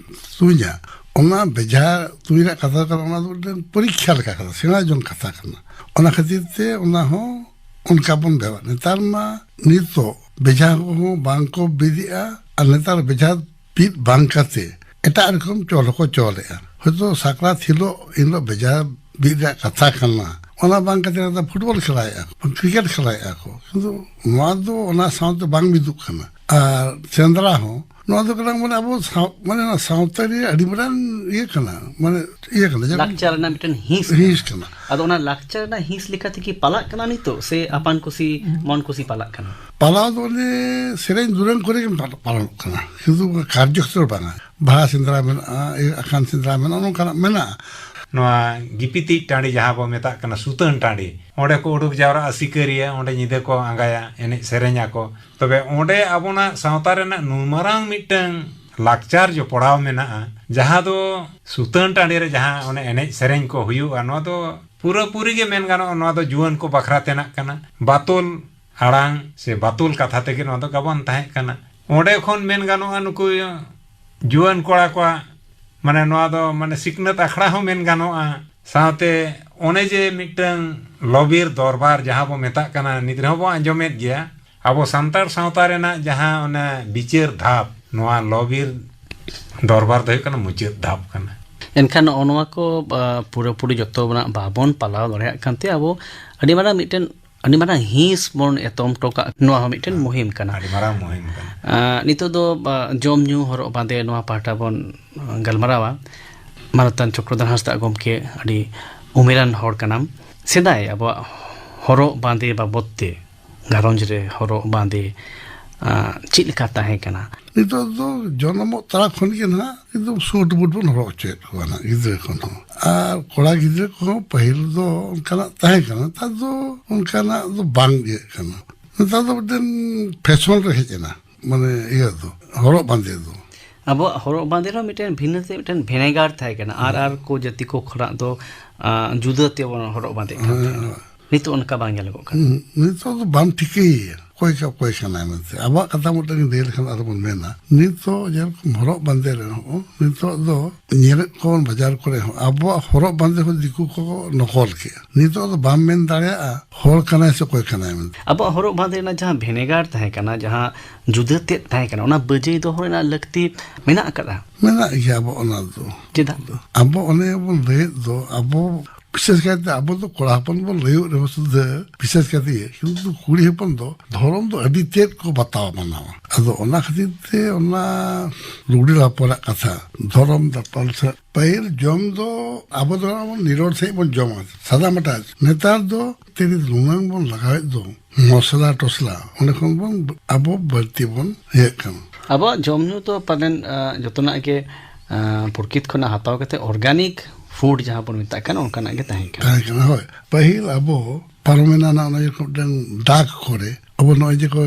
ᱛᱩᱧᱟ, ᱚᱱᱟ ᱵᱮᱡᱷᱟ ᱛᱩᱧ ᱨᱮᱭᱟᱜ ᱠᱟᱛᱷᱟ ᱠᱟᱱᱟ, ᱚᱱᱟ ᱫᱚ ᱢᱤᱫᱴᱮᱱ ᱯᱚᱨᱤᱠᱠᱷᱟ ᱞᱮᱠᱟ ᱠᱟᱱᱟ, ᱥᱮᱬᱟ ᱡᱚᱝ ᱠᱟᱛᱷᱟ ᱠᱟᱱᱟ᱾ ᱚᱱᱟ ᱠᱷᱟᱹᱛᱤᱨ ᱛᱮ ᱚᱱᱟ ᱦᱚᱸ ᱚᱱᱠᱟ ᱵᱚᱱ ᱵᱮᱣᱦᱟᱨᱟ᱾ ᱱᱮᱛᱟᱨ ᱢᱟ ᱱᱤᱛᱚᱜ ᱵᱮᱡᱷᱟ ᱠᱚᱦᱚᱸ ᱵᱟᱝ ᱠᱚ ᱵᱤᱫᱮᱜᱼᱟ, ᱟᱨ ᱱᱮᱛᱟᱨ ᱵᱮᱡᱷᱟ ᱵᱤᱫ ᱵᱟᱝ ᱠᱟᱛᱮ ᱮᱴᱟᱜ ᱨᱚᱠᱚᱢ ᱪᱚᱞ ᱦᱚᱸᱠᱚ ᱪᱚᱞᱮᱜᱼᱟ᱾ ᱦᱚᱭᱛᱳ ᱥᱟᱠᱨᱟᱛ ᱦᱤᱞᱳᱜ, ᱮᱱᱦᱤᱞᱳᱜ ᱵᱮᱡᱷᱟ ᱵᱤᱫ ᱨᱮᱭᱟᱜ ᱠᱟᱛᱷᱟ ᱠᱟᱱᱟ, ᱚᱱᱟ ᱵᱟᱝ ᱠᱟᱛᱮ ᱱᱮᱛᱟᱨ ᱯᱷᱩᱴᱵᱚᱞ ᱠᱷᱮᱞᱟᱭᱮᱫᱼᱟ ᱠᱚ, ᱠᱨᱤᱠᱮᱴ ᱠᱷᱮᱞᱟᱭᱮᱫᱼᱟ ᱠᱚ, ᱠᱤᱱᱛᱩ ᱱᱚᱣᱟ ᱫᱚ ᱚᱱᱟ ᱥᱟᱶᱛᱮ ᱵᱟᱝ ᱢᱤᱫᱚᱜ ᱠᱟᱱᱟ᱾ ᱟᱨ ᱥᱮᱸᱫᱽᱨᱟ ᱦᱚᱸ ᱱᱚᱣᱟ ᱫᱚ ᱠᱟᱱᱟ, ᱢᱟᱱᱮ, ᱟᱵᱚ ᱥᱟᱶ-, ᱢᱟᱱᱮ, ᱚᱱᱟ ᱥᱟᱶᱛᱟ ᱨᱮᱭᱟᱜ ᱟᱹᱰᱤ ᱢᱟᱨᱟᱝ ᱤᱭᱟᱹ ᱠᱟᱱᱟ, ᱢᱟᱱᱮ, ᱤᱭᱟᱹ ᱠᱟᱱᱟ, ᱡᱮᱢᱚᱱ ᱞᱟᱠᱪᱟᱨ ᱨᱮᱱᱟᱜ ᱢᱤᱫᱴᱮᱱ ᱦᱤᱸᱥ ᱠᱟᱱᱟ᱾ ᱦᱤᱸᱥ ᱠᱟᱱᱟ᱾ ᱟᱫᱚ ᱚᱱᱟ ᱞᱟᱠᱪᱟᱨ ᱨᱮᱱᱟᱜ ᱦᱤᱸᱥ ᱞᱮᱠᱟ ᱛᱮᱜᱮ ᱯᱟᱞᱟᱜ ᱠᱟᱱᱟ ᱱᱤᱛᱚᱜ, ᱥᱮ ᱟᱯᱟᱱ ᱠᱩᱥᱤ, ᱢᱚᱱ ᱠᱩᱥᱤ ᱯᱟᱞᱟᱜ ᱠᱟᱱᱟ? ᱯᱟᱞᱟᱣ ᱫᱚ ᱚᱱᱮ ᱥᱮᱨᱮᱧ ᱫᱩᱨᱟᱹᱝ ᱠᱚᱨᱮ ᱜᱮ ᱯᱟᱞ-, ᱯᱟᱞᱚᱱᱚᱜ ᱠᱟᱱᱟ, ᱠᱤᱱᱛᱩ ᱠᱟᱨᱡᱚᱠᱨᱚᱢ ᱵᱟᱝᱟ᱾ ᱵᱟᱦᱟ ᱥᱮᱸᱫᱽᱨᱟ ᱢᱮᱱᱟᱜᱼᱟ, ᱤᱭᱟᱹ ᱟᱠᱷᱟᱱ ᱥᱮᱸᱫᱽᱨᱟ ᱢᱮᱱᱟᱜᱼᱟ, ᱱᱚᱝᱠᱟᱱᱟᱜ ᱢᱮᱱᱟᱜᱼᱟ᱾ ᱱᱚᱣᱟ ᱜᱤᱯᱤᱛᱤᱡ ᱴᱟᱺᱰᱤ, ᱡᱟᱦᱟᱸ ᱵᱚ ᱢᱮᱛᱟᱜ ᱠᱟᱱᱟ ᱥᱩᱛᱟᱹᱱ ᱴᱟᱺᱰᱤ, ᱚᱸᱰᱮ ᱠᱚ ᱩᱰᱩᱠ ᱡᱟᱣᱨᱟᱜᱼᱟ ᱥᱤᱠᱟᱹᱨᱤᱭᱟᱹ, ᱚᱸᱰᱮ ᱧᱤᱫᱟᱹ ᱠᱚ ᱟᱸᱜᱟᱭᱟ, ᱮᱱᱮᱡ ᱥᱮᱨᱮᱧ ᱟᱠᱚ᱾ ᱛᱚᱵᱮ ᱚᱸᱰᱮ ᱟᱵᱚᱱᱟᱜ ᱥᱟᱶᱛᱟ ᱨᱮᱱᱟᱜ ᱱᱩᱱ ᱢᱟᱨᱟᱝ ᱢᱤᱫᱴᱟᱝ ᱞᱟᱠᱪᱟᱨ ᱡᱚᱯᱲᱟᱣ ᱢᱮᱱᱟᱜᱼᱟ, ᱡᱟᱦᱟᱸ ᱫᱚ ᱥᱩᱛᱟᱹᱱ ᱴᱟᱺᱰᱤ ᱨᱮ ᱡᱟᱦᱟᱸ ᱚᱱᱮ ᱮᱱᱮᱡ ᱥᱮᱨᱮᱧ ᱠᱚ ᱦᱩᱭᱩᱜᱼᱟ, ᱱᱚᱣᱟ ᱫᱚ ᱯᱩᱨᱟᱹᱯᱩᱨᱤ ᱜᱮ ᱢᱮᱱ ᱜᱟᱱᱚᱜᱼᱟ, ᱱᱚᱣᱟ ᱫᱚ ᱡᱩᱣᱟᱹᱱ ᱠᱚ ᱵᱟᱠᱷᱨᱟ ᱛᱮᱱᱟᱜ ᱠᱟᱱᱟ᱾ ᱵᱟᱛᱚᱞ ᱟᱲᱟᱝ ᱥᱮ ᱵᱟᱛᱚᱞ ᱠᱟᱛᱷᱟ ᱛᱮᱜᱮ ᱱᱚᱣᱟ ᱫᱚ ᱜᱟᱵᱟᱱ ᱛᱟᱦᱮᱸ ᱠᱟᱱᱟ᱾ ᱚᱸᱰᱮ ᱠᱷᱚᱱ ᱢᱮᱱ ᱜᱟᱱᱚᱜᱼᱟ, ᱱᱩᱠᱩ ᱡᱩᱣᱟᱹᱱ ᱠᱚᱲᱟ ᱠᱚᱣᱟᱜ, ᱢᱟᱱᱮ, ᱱᱚᱣᱟ ᱫᱚ, ᱢᱟᱱᱮ, ᱥᱤᱠᱷᱱᱟᱹᱛ ᱟᱠᱷᱲᱟ ᱦᱚᱸ ᱢᱮᱱ ᱜᱟᱱᱚᱜᱼᱟ᱾ ᱥᱟᱶᱛᱮ ᱚᱱᱮ ᱡᱮ ᱢᱤᱫᱴᱟᱝ ᱞᱚᱵᱤᱨ ᱫᱚᱨᱵᱟᱨ ᱡᱟᱦᱟᱸ ᱵᱚ ᱢᱮᱛᱟᱜ ᱠᱟᱱᱟ, ᱱᱤᱛ ᱨᱮᱦᱚᱸ ᱵᱚ ᱟᱸᱡᱚᱢᱮᱫ ᱜᱮᱭᱟ, ᱟᱵᱚ ᱥᱟᱱᱛᱟᱲ ᱥᱟᱶᱛᱟ ᱨᱮᱱᱟᱜ ᱡᱟᱦᱟᱸ ᱚᱱᱟ ᱵᱤᱪᱟᱹᱨ ᱫᱷᱟᱯ, ᱱᱚᱣᱟ ᱞᱚᱵᱤᱨ ᱫᱚᱨᱵᱟᱨ ᱫᱚ ᱦᱩᱭᱩᱜ ᱠᱟᱱᱟ ᱢᱩᱪᱟᱹᱫ ᱫᱷᱟᱯ ᱠᱟᱱᱟ᱾ ᱮᱱᱠᱷᱟᱱ ᱱᱚᱜᱼᱚ ᱱᱚᱣᱟ ᱠᱚ, ᱟ, ᱯᱩᱨᱟᱹᱯᱩᱨᱤ ᱡᱚᱛᱚ ᱨᱮᱱᱟᱜ ᱵᱟᱵᱚᱱ ᱯᱟᱞᱟᱣ ᱫᱟᱲᱮᱭᱟᱜ ᱠᱟᱱᱛᱮ ᱟᱵᱚ ᱟᱹᱰᱤ ᱢᱟᱨᱟᱝ ᱢᱤᱫᱴᱮᱱ, ᱟᱹᱰᱤ ᱢᱟᱨᱟᱝ ᱦᱤᱸᱥ ᱵᱚᱱ ᱮᱛᱚᱢ ᱦᱚᱴᱚ ᱠᱟᱜ᱾ ᱱᱚᱣᱟ ᱦᱚᱸ ᱢᱤᱫᱴᱮᱱ ᱢᱩᱦᱤᱢ ᱠᱟᱱᱟ᱾ ᱟᱹᱰᱤ ᱢᱟᱨᱟᱝ ᱢᱩᱦᱤᱢ ᱠᱟᱱᱟ᱾ ᱟ, ᱱᱤᱛᱚᱜ ᱫᱚ, ᱟ, ᱡᱚᱢ ᱧᱩ, ᱦᱚᱨᱚᱜ ᱵᱟᱸᱫᱮ, ᱱᱚᱣᱟ ᱯᱟᱦᱴᱟ ᱵᱚᱱ, ᱟ, ᱜᱟᱞᱢᱟᱨᱟᱣᱟ᱾ ᱢᱟᱱᱚᱛᱟᱱ ᱪᱚᱠᱨᱚᱫᱷᱚᱨ ᱦᱟᱸᱥᱫᱟ ᱜᱚᱢᱠᱮ, ᱟᱹᱰᱤ ᱩᱢᱮᱨᱟᱱ ᱦᱚᱲ ᱠᱟᱱᱟᱢ᱾ ᱥᱮᱫᱟᱭ ᱟᱵᱚᱣᱟᱜ ᱦᱚᱨᱚᱜ ᱵᱟᱸᱫᱮ ᱵᱟᱵᱚᱫ ᱛᱮ, ᱜᱷᱟᱨᱚᱸᱡᱽ ᱨᱮ ᱦᱚᱨᱚᱜ ᱵᱟᱸᱫᱮ, ᱟ, ᱪᱮᱫ ᱞᱮᱠᱟ ᱛᱟᱦᱮᱸ ᱠᱟᱱᱟ? ᱱᱤᱛᱚᱜ ᱫᱚ ᱡᱚᱱᱚᱢᱚᱜ ᱛᱟᱨᱟ ᱠᱷᱚᱱ ᱜᱮ ᱱᱟᱦᱟᱜ ᱮᱠᱫᱚᱢ ᱥᱩᱴ ᱵᱩᱴ ᱵᱚᱱ ᱦᱚᱨᱚᱜ ᱦᱚᱪᱚᱭᱮᱫ ᱠᱚᱣᱟ ᱱᱟᱦᱟᱜ, ᱜᱤᱫᱽᱨᱟᱹ ᱠᱷᱚᱱ ᱦᱚᱸ᱾ ᱟᱨ ᱠᱚᱲᱟ ᱜᱤᱫᱽᱨᱟᱹ ᱠᱚᱦᱚᱸ ᱯᱟᱹᱦᱤᱞ ᱫᱚ ᱚᱱᱠᱟᱱᱟᱜ ᱛᱟᱦᱮᱸ ᱠᱟᱱᱟ, ᱱᱮᱛᱟᱨ ᱫᱚ ᱚᱱᱠᱟᱱᱟᱜ ᱫᱚ ᱵᱟᱝ ᱤᱭᱟᱹᱜ ᱠᱟᱱᱟ᱾ ᱱᱮᱛᱟᱨ ᱫᱚ ᱢᱤᱫᱴᱮᱱ ᱯᱷᱮᱥᱚᱱ ᱨᱮ ᱦᱮᱡ ᱮᱱᱟ, ᱢᱟᱱᱮ, ᱤᱭᱟᱹ ᱫᱚ, ᱦᱚᱨᱚᱜ ᱵᱟᱸᱫᱮ ᱫᱚ᱾ ᱟᱵᱚᱣᱟᱜ ᱦᱚᱨᱚᱜ ᱵᱟᱸᱫᱮ ᱨᱮᱦᱚᱸ ᱢᱤᱫᱴᱮᱱ ᱵᱷᱤᱱᱟᱹ ᱛᱮ ᱢᱤᱫᱴᱮᱱ ᱵᱷᱮᱱᱮᱜᱟᱨ ᱛᱟᱦᱮᱸ ᱠᱟᱱᱟ, ᱟᱨ, ᱦᱮᱸ᱾ ᱟᱨ ᱠᱚ ᱡᱟᱹᱛᱤ ᱠᱚ ᱠᱷᱚᱱᱟᱜ ᱫᱚ, ᱟ, ᱡᱩᱫᱟᱹ ᱛᱮᱵᱚᱱ ᱦᱚᱨᱚᱜ ᱵᱟᱸᱫᱮᱜ ᱠᱟᱱ ᱦᱮᱸ᱾ ᱛᱟᱦᱮᱸᱱᱟ᱾ ᱱᱤᱛᱚᱜ ᱚᱱᱠᱟ ᱵᱟᱝ ᱧᱮᱞᱚᱜᱚᱜ ᱠᱟᱱᱟ᱾ ᱦᱩᱸ, ᱱᱤᱛᱚᱜ ᱫᱚ ᱵᱟᱢ ᱴᱷᱤᱠᱟᱹᱭᱮᱭᱟ ᱚᱠᱚᱭ ᱠᱟ-, ᱚᱠᱚᱭ ᱠᱟᱱᱟᱭ ᱢᱮᱱᱛᱮ᱾ ᱟᱵᱚᱣᱟᱜ ᱠᱟᱛᱷᱟ ᱢᱤᱫᱴᱟᱝ ᱞᱟᱹᱭ ᱞᱮᱠᱷᱟᱱ ᱟᱨ ᱵᱚᱱ ᱢᱮᱱᱟ, ᱱᱤᱛᱚᱜ ᱡᱮᱨᱚᱠᱚᱢ ᱦᱚᱨᱚᱜ ᱵᱟᱸᱫᱮ ᱨᱮᱦᱚᱸ ᱱᱤᱛᱚᱜ ᱫᱚ ᱧᱮᱞᱮᱫ ᱠᱚᱣᱟ ᱵᱚᱱ ᱵᱟᱡᱟᱨ ᱠᱚᱨᱮ ᱦᱚᱸ ᱟᱵᱚᱣᱟᱜ ᱦᱚᱨᱚᱜ ᱵᱟᱸᱫᱮ ᱦᱚᱸ ᱫᱤᱠᱩ ᱠᱚ ᱱᱚᱠᱚᱞ ᱠᱮᱜᱼᱟ᱾ ᱱᱤᱛᱚᱜ ᱫᱚ ᱵᱟᱢ ᱢᱮᱱ ᱫᱟᱲᱮᱭᱟᱜᱼᱟ ᱦᱚᱲ ᱠᱟᱱᱟᱭ ᱥᱮ ᱚᱠᱚᱭ ᱠᱟᱱᱟᱭ ᱢᱮᱱᱛᱮ᱾ ᱟᱵᱚᱣᱟᱜ ᱦᱚᱨᱚᱜ ᱵᱟᱸᱫᱮ ᱨᱮᱱᱟᱜ ᱡᱟᱦᱟᱸ ᱵᱷᱮᱱᱮᱜᱟᱨ ᱛᱟᱦᱮᱸ ᱠᱟᱱᱟ, ᱡᱟᱦᱟᱸ ᱡᱩᱫᱟᱹ ᱛᱮᱫ ᱛᱟᱦᱮᱸ ᱠᱟᱱᱟ, ᱚᱱᱟ ᱵᱟᱹᱡᱟᱹᱭ ᱫᱚᱦᱚ ᱨᱮᱱᱟᱜ ᱞᱟᱹᱠᱛᱤ ᱢᱮᱱᱟᱜ ᱟᱠᱟᱫᱟ᱾ ᱢᱮᱱᱟᱜ ᱜᱮᱭᱟ ᱟᱵᱚ ᱚᱱᱟ ᱫᱚ᱾ ᱪᱮᱫᱟᱜ? ᱟᱵᱚ ᱚᱱᱮ ᱵᱚᱱ ᱞᱟᱹᱭᱮᱫ ᱫᱚ, ᱟᱵᱚ ᱵᱤᱥᱮᱥ ᱠᱟᱭᱛᱮ ᱟᱵᱚ ᱫᱚ ᱠᱚᱲᱟ ᱦᱚᱯᱚᱱ ᱵᱚᱱ ᱞᱟᱹᱭᱚᱜ ᱨᱮᱦᱚᱸ ᱥᱩᱫᱷᱟᱹ, ᱵᱤᱥᱮᱥ ᱠᱟᱭᱛᱮ ᱤᱭᱟᱹ, ᱠᱤᱱᱛᱩ ᱠᱩᱲᱤ ᱦᱚᱯᱚᱱ ᱫᱚ ᱫᱷᱚᱨᱚᱢ ᱫᱚ ᱟᱹᱰᱤ ᱛᱮᱫ ᱠᱚ ᱵᱟᱛᱟᱣ ᱢᱟᱱᱟᱣᱟ᱾ ᱟᱫᱚ ᱚᱱᱟ ᱠᱷᱟᱹᱛᱤᱨ ᱛᱮ ᱚᱱᱟ ᱞᱩᱜᱽᱲᱤ ᱞᱟᱯᱚ ᱨᱮᱱᱟᱜ ᱠᱟᱛᱷᱟ, ᱫᱷᱚᱨᱚᱢ ᱫᱟᱯᱟᱞ ᱥᱮ ᱯᱟᱹᱦᱤᱞ ᱡᱚᱢ ᱫᱚ ᱟᱵᱚ ᱫᱚ ᱱᱤᱨᱚᱲ ᱥᱟᱺᱦᱤᱡ ᱵᱚᱱ ᱡᱚᱢᱟ, ᱥᱟᱫᱟ ᱢᱟᱴᱟ᱾ ᱱᱮᱛᱟᱨ ᱫᱚ ᱛᱤᱨᱤ ᱞᱩᱢᱟᱹᱝ ᱵᱚᱱ ᱞᱟᱜᱟᱣᱮᱫ ᱫᱚ, ᱢᱚᱥᱞᱟ ᱴᱚᱥᱞᱟ, ᱚᱸᱰᱮ ᱠᱷᱚᱱ ᱵᱚᱱ ᱟᱵᱚ ᱵᱟᱹᱲᱛᱤ ᱵᱚᱱ ᱤᱭᱟᱹᱜ ᱠᱟᱱᱟ᱾ ᱟᱵᱚᱣᱟᱜ ᱡᱚᱢ ᱧᱩ ᱫᱚ ᱯᱟᱞᱮᱱ, ᱟ, ᱡᱚᱛᱚᱱᱟᱜ ᱜᱮ, ᱟ, ᱯᱨᱚᱠᱤᱛ ᱠᱷᱚᱱᱟᱜ ᱦᱟᱛᱟᱣ ᱠᱟᱛᱮ organic food ᱡᱟᱦᱟᱸ ᱵᱚᱱ ᱢᱮᱛᱟᱜ ᱠᱟᱱ, ᱚᱱᱠᱟᱱᱟᱜ ᱜᱮ ᱛᱟᱦᱮᱸ ᱠᱟᱱᱟ᱾ ᱛᱟᱦᱮᱸ ᱠᱟᱱᱟ, ᱦᱳᱭ᱾ ᱯᱟᱹᱦᱤᱞ ᱟᱵᱚ ᱯᱟᱨᱚᱢᱮᱱᱟ ᱱᱟᱜ ᱚᱱᱟ ᱡᱚᱠᱷᱚᱱ ᱢᱤᱫᱴᱟᱝ ᱰᱟᱠ ᱠᱚᱨᱮ ᱟᱵᱚ ᱱᱚᱜᱼᱚᱭ ᱡᱮ ᱠᱚ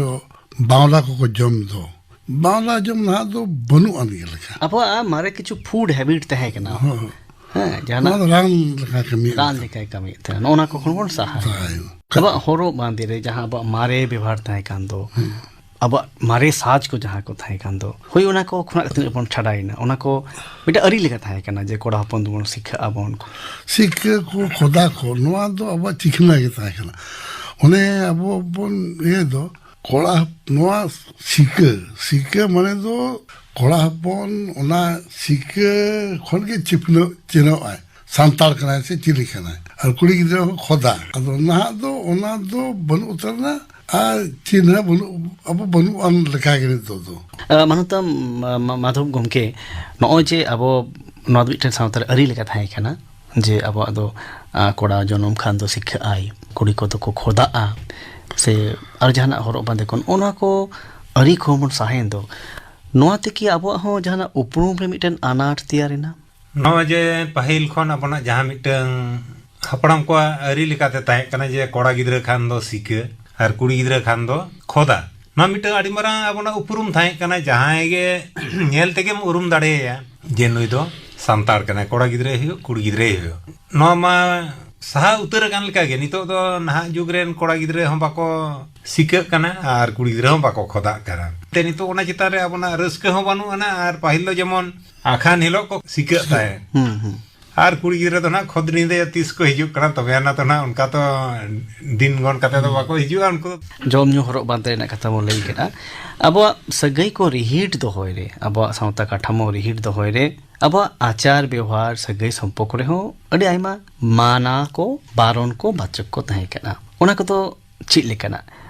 ᱵᱟᱣᱞᱟ ᱠᱚᱠᱚ ᱡᱚᱢ ᱫᱚ, ᱵᱟᱣᱞᱟ ᱡᱚᱢ ᱱᱟᱦᱟᱜ ᱫᱚ ᱵᱟᱹᱱᱩᱜ ᱟᱱ ᱜᱮ ᱞᱮᱠᱟ᱾ ᱟᱵᱚᱣᱟᱜ ᱢᱟᱨᱮ ᱠᱤᱪᱷᱩ food habit ᱛᱟᱦᱮᱸ ᱠᱟᱱᱟ᱾ ᱦᱳᱭ, ᱦᱳᱭ᱾ ᱦᱮᱸ, ᱡᱟᱦᱟᱱᱟᱜ ᱱᱚᱣᱟ ᱫᱚ ᱨᱟᱱ ᱞᱮᱠᱟ ᱠᱟᱹᱢᱤᱭᱮᱫ ᱨᱟᱱ ᱛᱟᱦᱮᱸᱫ᱾ ᱞᱮᱠᱟᱭ ᱠᱟᱹᱢᱤᱭᱮᱫ ᱛᱟᱦᱮᱸᱫ᱾ ᱱᱚᱜᱼᱚ ᱱᱟ ᱠᱚ ᱠᱷᱚᱱ ᱵᱚᱱ ᱥᱟᱦᱟᱭᱮᱱᱟ᱾ ᱥᱟᱦᱟᱭᱮᱱᱟ᱾ ᱟᱵᱚᱣᱟᱜ ᱦᱚᱨᱚᱜ ᱵᱟᱸᱫᱮ ᱨᱮ ᱡᱟᱦᱟᱸ ᱟᱵᱚᱣᱟᱜ ᱢᱟᱨᱮ ᱵᱮᱵᱚᱦᱟᱨ ᱛᱟᱦᱮᱸ ᱠᱟᱱ ᱫᱚ, ᱦᱩᱸ᱾ ᱟᱵᱚᱣᱟᱜ ᱢᱟᱨᱮ ᱥᱟᱡᱽ ᱠᱚ ᱡᱟᱦᱟᱸ ᱠᱚ ᱛᱟᱦᱮᱸ ᱠᱟᱱ ᱫᱚ, ᱦᱳᱭ, ᱚᱱᱟ ᱠᱚ ᱠᱷᱚᱱᱟᱜ ᱛᱤᱱᱟᱹᱜ ᱵᱚᱱ ᱪᱷᱟᱰᱟᱭᱮᱱᱟ, ᱚᱱᱟ ᱠᱚ ᱢᱤᱫᱴᱟᱝ ᱟᱹᱨᱤ ᱞᱮᱠᱟ ᱛᱟᱦᱮᱸ ᱠᱟᱱᱟ ᱡᱮ ᱠᱚᱲᱟ ᱦᱚᱯᱚᱱ ᱫᱚᱵᱚᱱ ᱥᱤᱠᱷᱟᱹᱜ ᱟᱵᱚᱱ᱾ ᱥᱤᱠᱷᱟᱹ ᱠᱚ, ᱠᱷᱚᱫᱟ ᱠᱚ, ᱱᱚᱣᱟ ᱫᱚ ᱟᱵᱚᱣᱟᱜ ᱪᱤᱠᱷᱱᱟᱹ ᱜᱮ ᱛᱟᱦᱮᱸ ᱠᱟᱱᱟ᱾ ᱚᱱᱮ ᱟᱵᱚ ᱵᱚᱱ ᱤᱭᱟᱹ ᱫᱚ, ᱠᱚᱲᱟ ᱦᱚᱯ-, ᱱᱚᱣᱟ ᱥᱤᱠᱟᱹ, ᱥᱤᱠᱟᱹ ᱢᱟᱱᱮ ᱫᱚ ᱠᱚᱲᱟ ᱦᱚᱯᱚᱱ ᱚᱱᱟ ᱥᱤᱠᱟᱹ ᱠᱷᱚᱱ ᱜᱮ ᱪᱤᱯᱱᱟᱹ-, ᱪᱤᱱᱦᱟᱹᱣ ᱟᱭ, ᱥᱟᱱᱛᱟᱲ ᱠᱟᱱᱟᱭ ᱥᱮ ᱪᱤᱞᱤ ᱠᱟᱱᱟᱭ᱾ ᱟᱨ ᱠᱩᱲᱤ ᱜᱤᱫᱽᱨᱟᱹ ᱦᱚᱸ ᱠᱷᱚᱫᱟ᱾ ᱟᱫᱚ ᱱᱟᱦᱟᱜ ᱫᱚ ᱚᱱᱟ ᱫᱚ ᱵᱟᱹᱱᱩᱜ ᱩᱛᱟᱹᱨ ᱮᱱᱟ, ᱟᱨ ᱪᱤᱱᱦᱟᱹ ᱵᱟᱹᱱᱩᱜ, ᱟᱵᱚ ᱵᱟᱹᱱᱩᱜ ᱟᱱ ᱞᱮᱠᱟ ᱜᱮ ᱱᱤᱛᱚᱜ ᱫᱚ᱾ ᱟ, ᱢᱟᱱᱚᱛᱟᱢ, ᱢᱟ-, ᱢᱟ-, ᱢᱟᱫᱷᱚᱵ ᱜᱚᱢᱠᱮ, ᱱᱚᱜᱼᱚᱭ ᱡᱮ ᱟᱵᱚ ᱱᱚᱣᱟ ᱫᱚ ᱢᱤᱫᱴᱮᱱ ᱥᱟᱶᱛᱟ ᱨᱮ ᱟᱹᱨᱤ ᱞᱮᱠᱟ ᱛᱟᱦᱮᱸ ᱠᱟᱱᱟ, ᱡᱮ ᱟᱵᱚᱣᱟᱜ ᱫᱚ, ᱟ, ᱠᱚᱲᱟ ᱡᱚᱱᱚᱢ ᱠᱷᱟᱱ ᱫᱚ ᱥᱤᱠᱷᱟᱹᱜ ᱟᱭ, ᱠᱩᱲᱤ ᱠᱚᱫᱚ ᱠᱚ ᱠᱷᱚᱫᱟᱜᱼᱟ, ᱥᱮ ᱟᱨ ᱡᱟᱦᱟᱱᱟᱜ ᱦᱚᱨᱚᱜ ᱵᱟᱸᱫᱮ ᱠᱚ, ᱚᱱᱟ ᱠᱚ ᱟᱹᱨᱤ ᱠᱚᱦᱚᱸ ᱵᱚᱱ ᱥᱟᱦᱟᱭᱮᱱ ᱫᱚ, ᱱᱚᱣᱟ ᱛᱮᱠᱤ ᱟᱵᱚᱣᱟᱜ ᱦᱚᱸ ᱡᱟᱦᱟᱱᱟᱜ ᱩᱯᱨᱩᱢ ᱨᱮ ᱢᱤᱫᱴᱮᱱ ᱟᱱᱟᱴ ᱛᱮᱭᱟᱨ ᱮᱱᱟ? ᱱᱚᱣᱟ ᱡᱮ ᱯᱟᱹᱦᱤᱞ ᱠᱷᱚᱱ ᱟᱵᱚᱱᱟᱜ ᱡᱟᱦᱟᱸ ᱢᱤᱫᱴᱟᱝ ᱦᱟᱯᱲᱟᱢ ᱠᱚᱣᱟᱜ ᱟᱹᱨᱤ ᱞᱮᱠᱟᱛᱮ ᱛᱟᱦᱮᱸ ᱠᱟᱱᱟ ᱡᱮ ᱠᱚᱲᱟ ᱜᱤᱫᱽᱨᱟᱹ ᱠᱷᱟᱱ ᱫᱚ ᱥᱤᱠᱟᱹ ᱟᱨ ᱠᱩᱲᱤ ᱜᱤᱫᱽᱨᱟᱹ ᱠᱷᱟᱱ ᱫᱚ ᱠᱷᱚᱫᱟ, ᱱᱚᱣᱟ ᱢᱤᱫᱴᱟᱝ ᱟᱹᱰᱤ ᱢᱟᱨᱟᱝ ᱟᱵᱚᱱᱟᱜ ᱩᱯᱨᱩᱢ ᱛᱟᱦᱮᱸ ᱠᱟᱱᱟ᱾ ᱡᱟᱦᱟᱸᱭ ᱜᱮ ᱧᱮᱞ ᱛᱮᱜᱮᱢ ᱩᱨᱩᱢ ᱫᱟᱲᱮᱭᱟᱭᱟ ᱡᱮ ᱱᱩᱭ ᱫᱚ ᱥᱟᱱᱛᱟᱲ ᱠᱟᱱᱟᱭ, ᱠᱚᱲᱟ ᱜᱤᱫᱽᱨᱟᱹᱭ ᱦᱩᱭᱩᱜ, ᱠᱩᱲᱤ ᱜᱤᱫᱽᱨᱟᱹᱭ ᱦᱩᱭᱩᱜ᱾ ᱱᱚᱣᱟ ᱢᱟ ᱥᱟᱦᱟ ᱩᱛᱟᱹᱨ ᱟᱠᱟᱱ ᱞᱮᱠᱟᱜᱮ᱾ ᱱᱤᱛᱚᱜ ᱫᱚ ᱱᱟᱦᱟᱜ ᱡᱩᱜᱽ ᱨᱮᱱ ᱠᱚᱲᱟ ᱜᱤᱫᱽᱨᱟᱹ ᱦᱚᱸ ᱵᱟᱠᱚ ᱥᱤᱠᱟᱹᱜ ᱠᱟᱱᱟ ᱟᱨ ᱠᱩᱲᱤ ᱜᱤᱫᱽᱨᱟᱹ ᱦᱚᱸ ᱵᱟᱠᱚ ᱠᱷᱚᱫᱟᱜ ᱠᱟᱱᱟ᱾ ᱛᱮ ᱱᱤᱛᱚᱜ ᱚᱱᱟ ᱪᱮᱛᱟᱱ ᱨᱮ ᱟᱵᱚᱱᱟᱜ ᱨᱟᱹᱥᱠᱟᱹ ᱦᱚᱸ ᱵᱟᱹᱱᱩᱜ ᱟᱱᱟ᱾ ᱟᱨ ᱯᱟᱹᱦᱤᱞ ᱫᱚ ᱡᱮᱢᱚᱱ ᱟᱠᱷᱟᱱ ᱦᱤᱞᱳᱜ ᱠᱚ ᱥᱤᱠᱟᱹᱜ ᱛᱟᱦᱮᱸᱫ᱾ ᱦᱩᱸ, ᱦᱩᱸ᱾ ᱟᱨ ᱠᱩᱲᱤ ᱜᱤᱫᱽᱨᱟᱹ ᱫᱚ ᱱᱟᱦᱟᱜ ᱠᱷᱚᱫᱽ ᱧᱤᱫᱟᱹ ᱛᱤᱥ ᱠᱚ ᱦᱤᱡᱩᱜ ᱠᱟᱱᱟ, ᱛᱚᱵᱮ ᱟᱱᱟ ᱫᱚ ᱱᱟᱦᱟᱜ ᱚᱱᱠᱟ ᱛᱚ ᱫᱤᱱ ᱜᱚᱱ ᱠᱟᱛᱮ ᱫᱚ ᱵᱟᱠᱚ ᱦᱤᱡᱩᱜᱼᱟ ᱩᱱᱠᱩ ᱫᱚ᱾ ᱡᱚᱢ ᱧᱩ, ᱦᱚᱨᱚᱜ ᱵᱟᱸᱫᱮ ᱨᱮᱱᱟᱜ ᱠᱟᱛᱷᱟ ᱵᱚᱱ ᱞᱟᱹᱭ ᱠᱮᱫᱟ᱾ ᱟᱵᱚᱣᱟᱜ ᱥᱟᱹᱜᱟᱹᱭ ᱠᱚ ᱨᱤᱦᱤᱴ ᱫᱚᱦᱚᱭ ᱨᱮ, ᱟᱵᱚᱣᱟᱜ ᱥᱟᱶᱛᱟ ᱠᱟᱴᱷᱟᱢᱳ ᱨᱤᱦᱤᱴ ᱫᱚᱦᱚᱭ ᱨᱮ, ᱟᱵᱚᱣᱟᱜ ᱟᱪᱟᱨ ᱵᱮᱣᱦᱟᱨ, ᱥᱟᱹᱜᱟᱹᱭ ᱥᱚᱢᱯᱚᱨᱠᱚ ᱨᱮᱦᱚᱸ ᱟᱹᱰᱤ ᱟᱭᱢᱟ ᱢᱟᱱᱟ ᱠᱚ, ᱵᱟᱨᱚᱱ ᱠᱚ, ᱵᱟᱪᱚᱠ ᱠᱚ ᱛᱟᱦᱮᱸ ᱠᱟᱱᱟ᱾ ᱚᱱᱟ ᱠᱚᱫᱚ ᱪᱮᱫ ᱞᱮᱠᱟᱱᱟᱜ?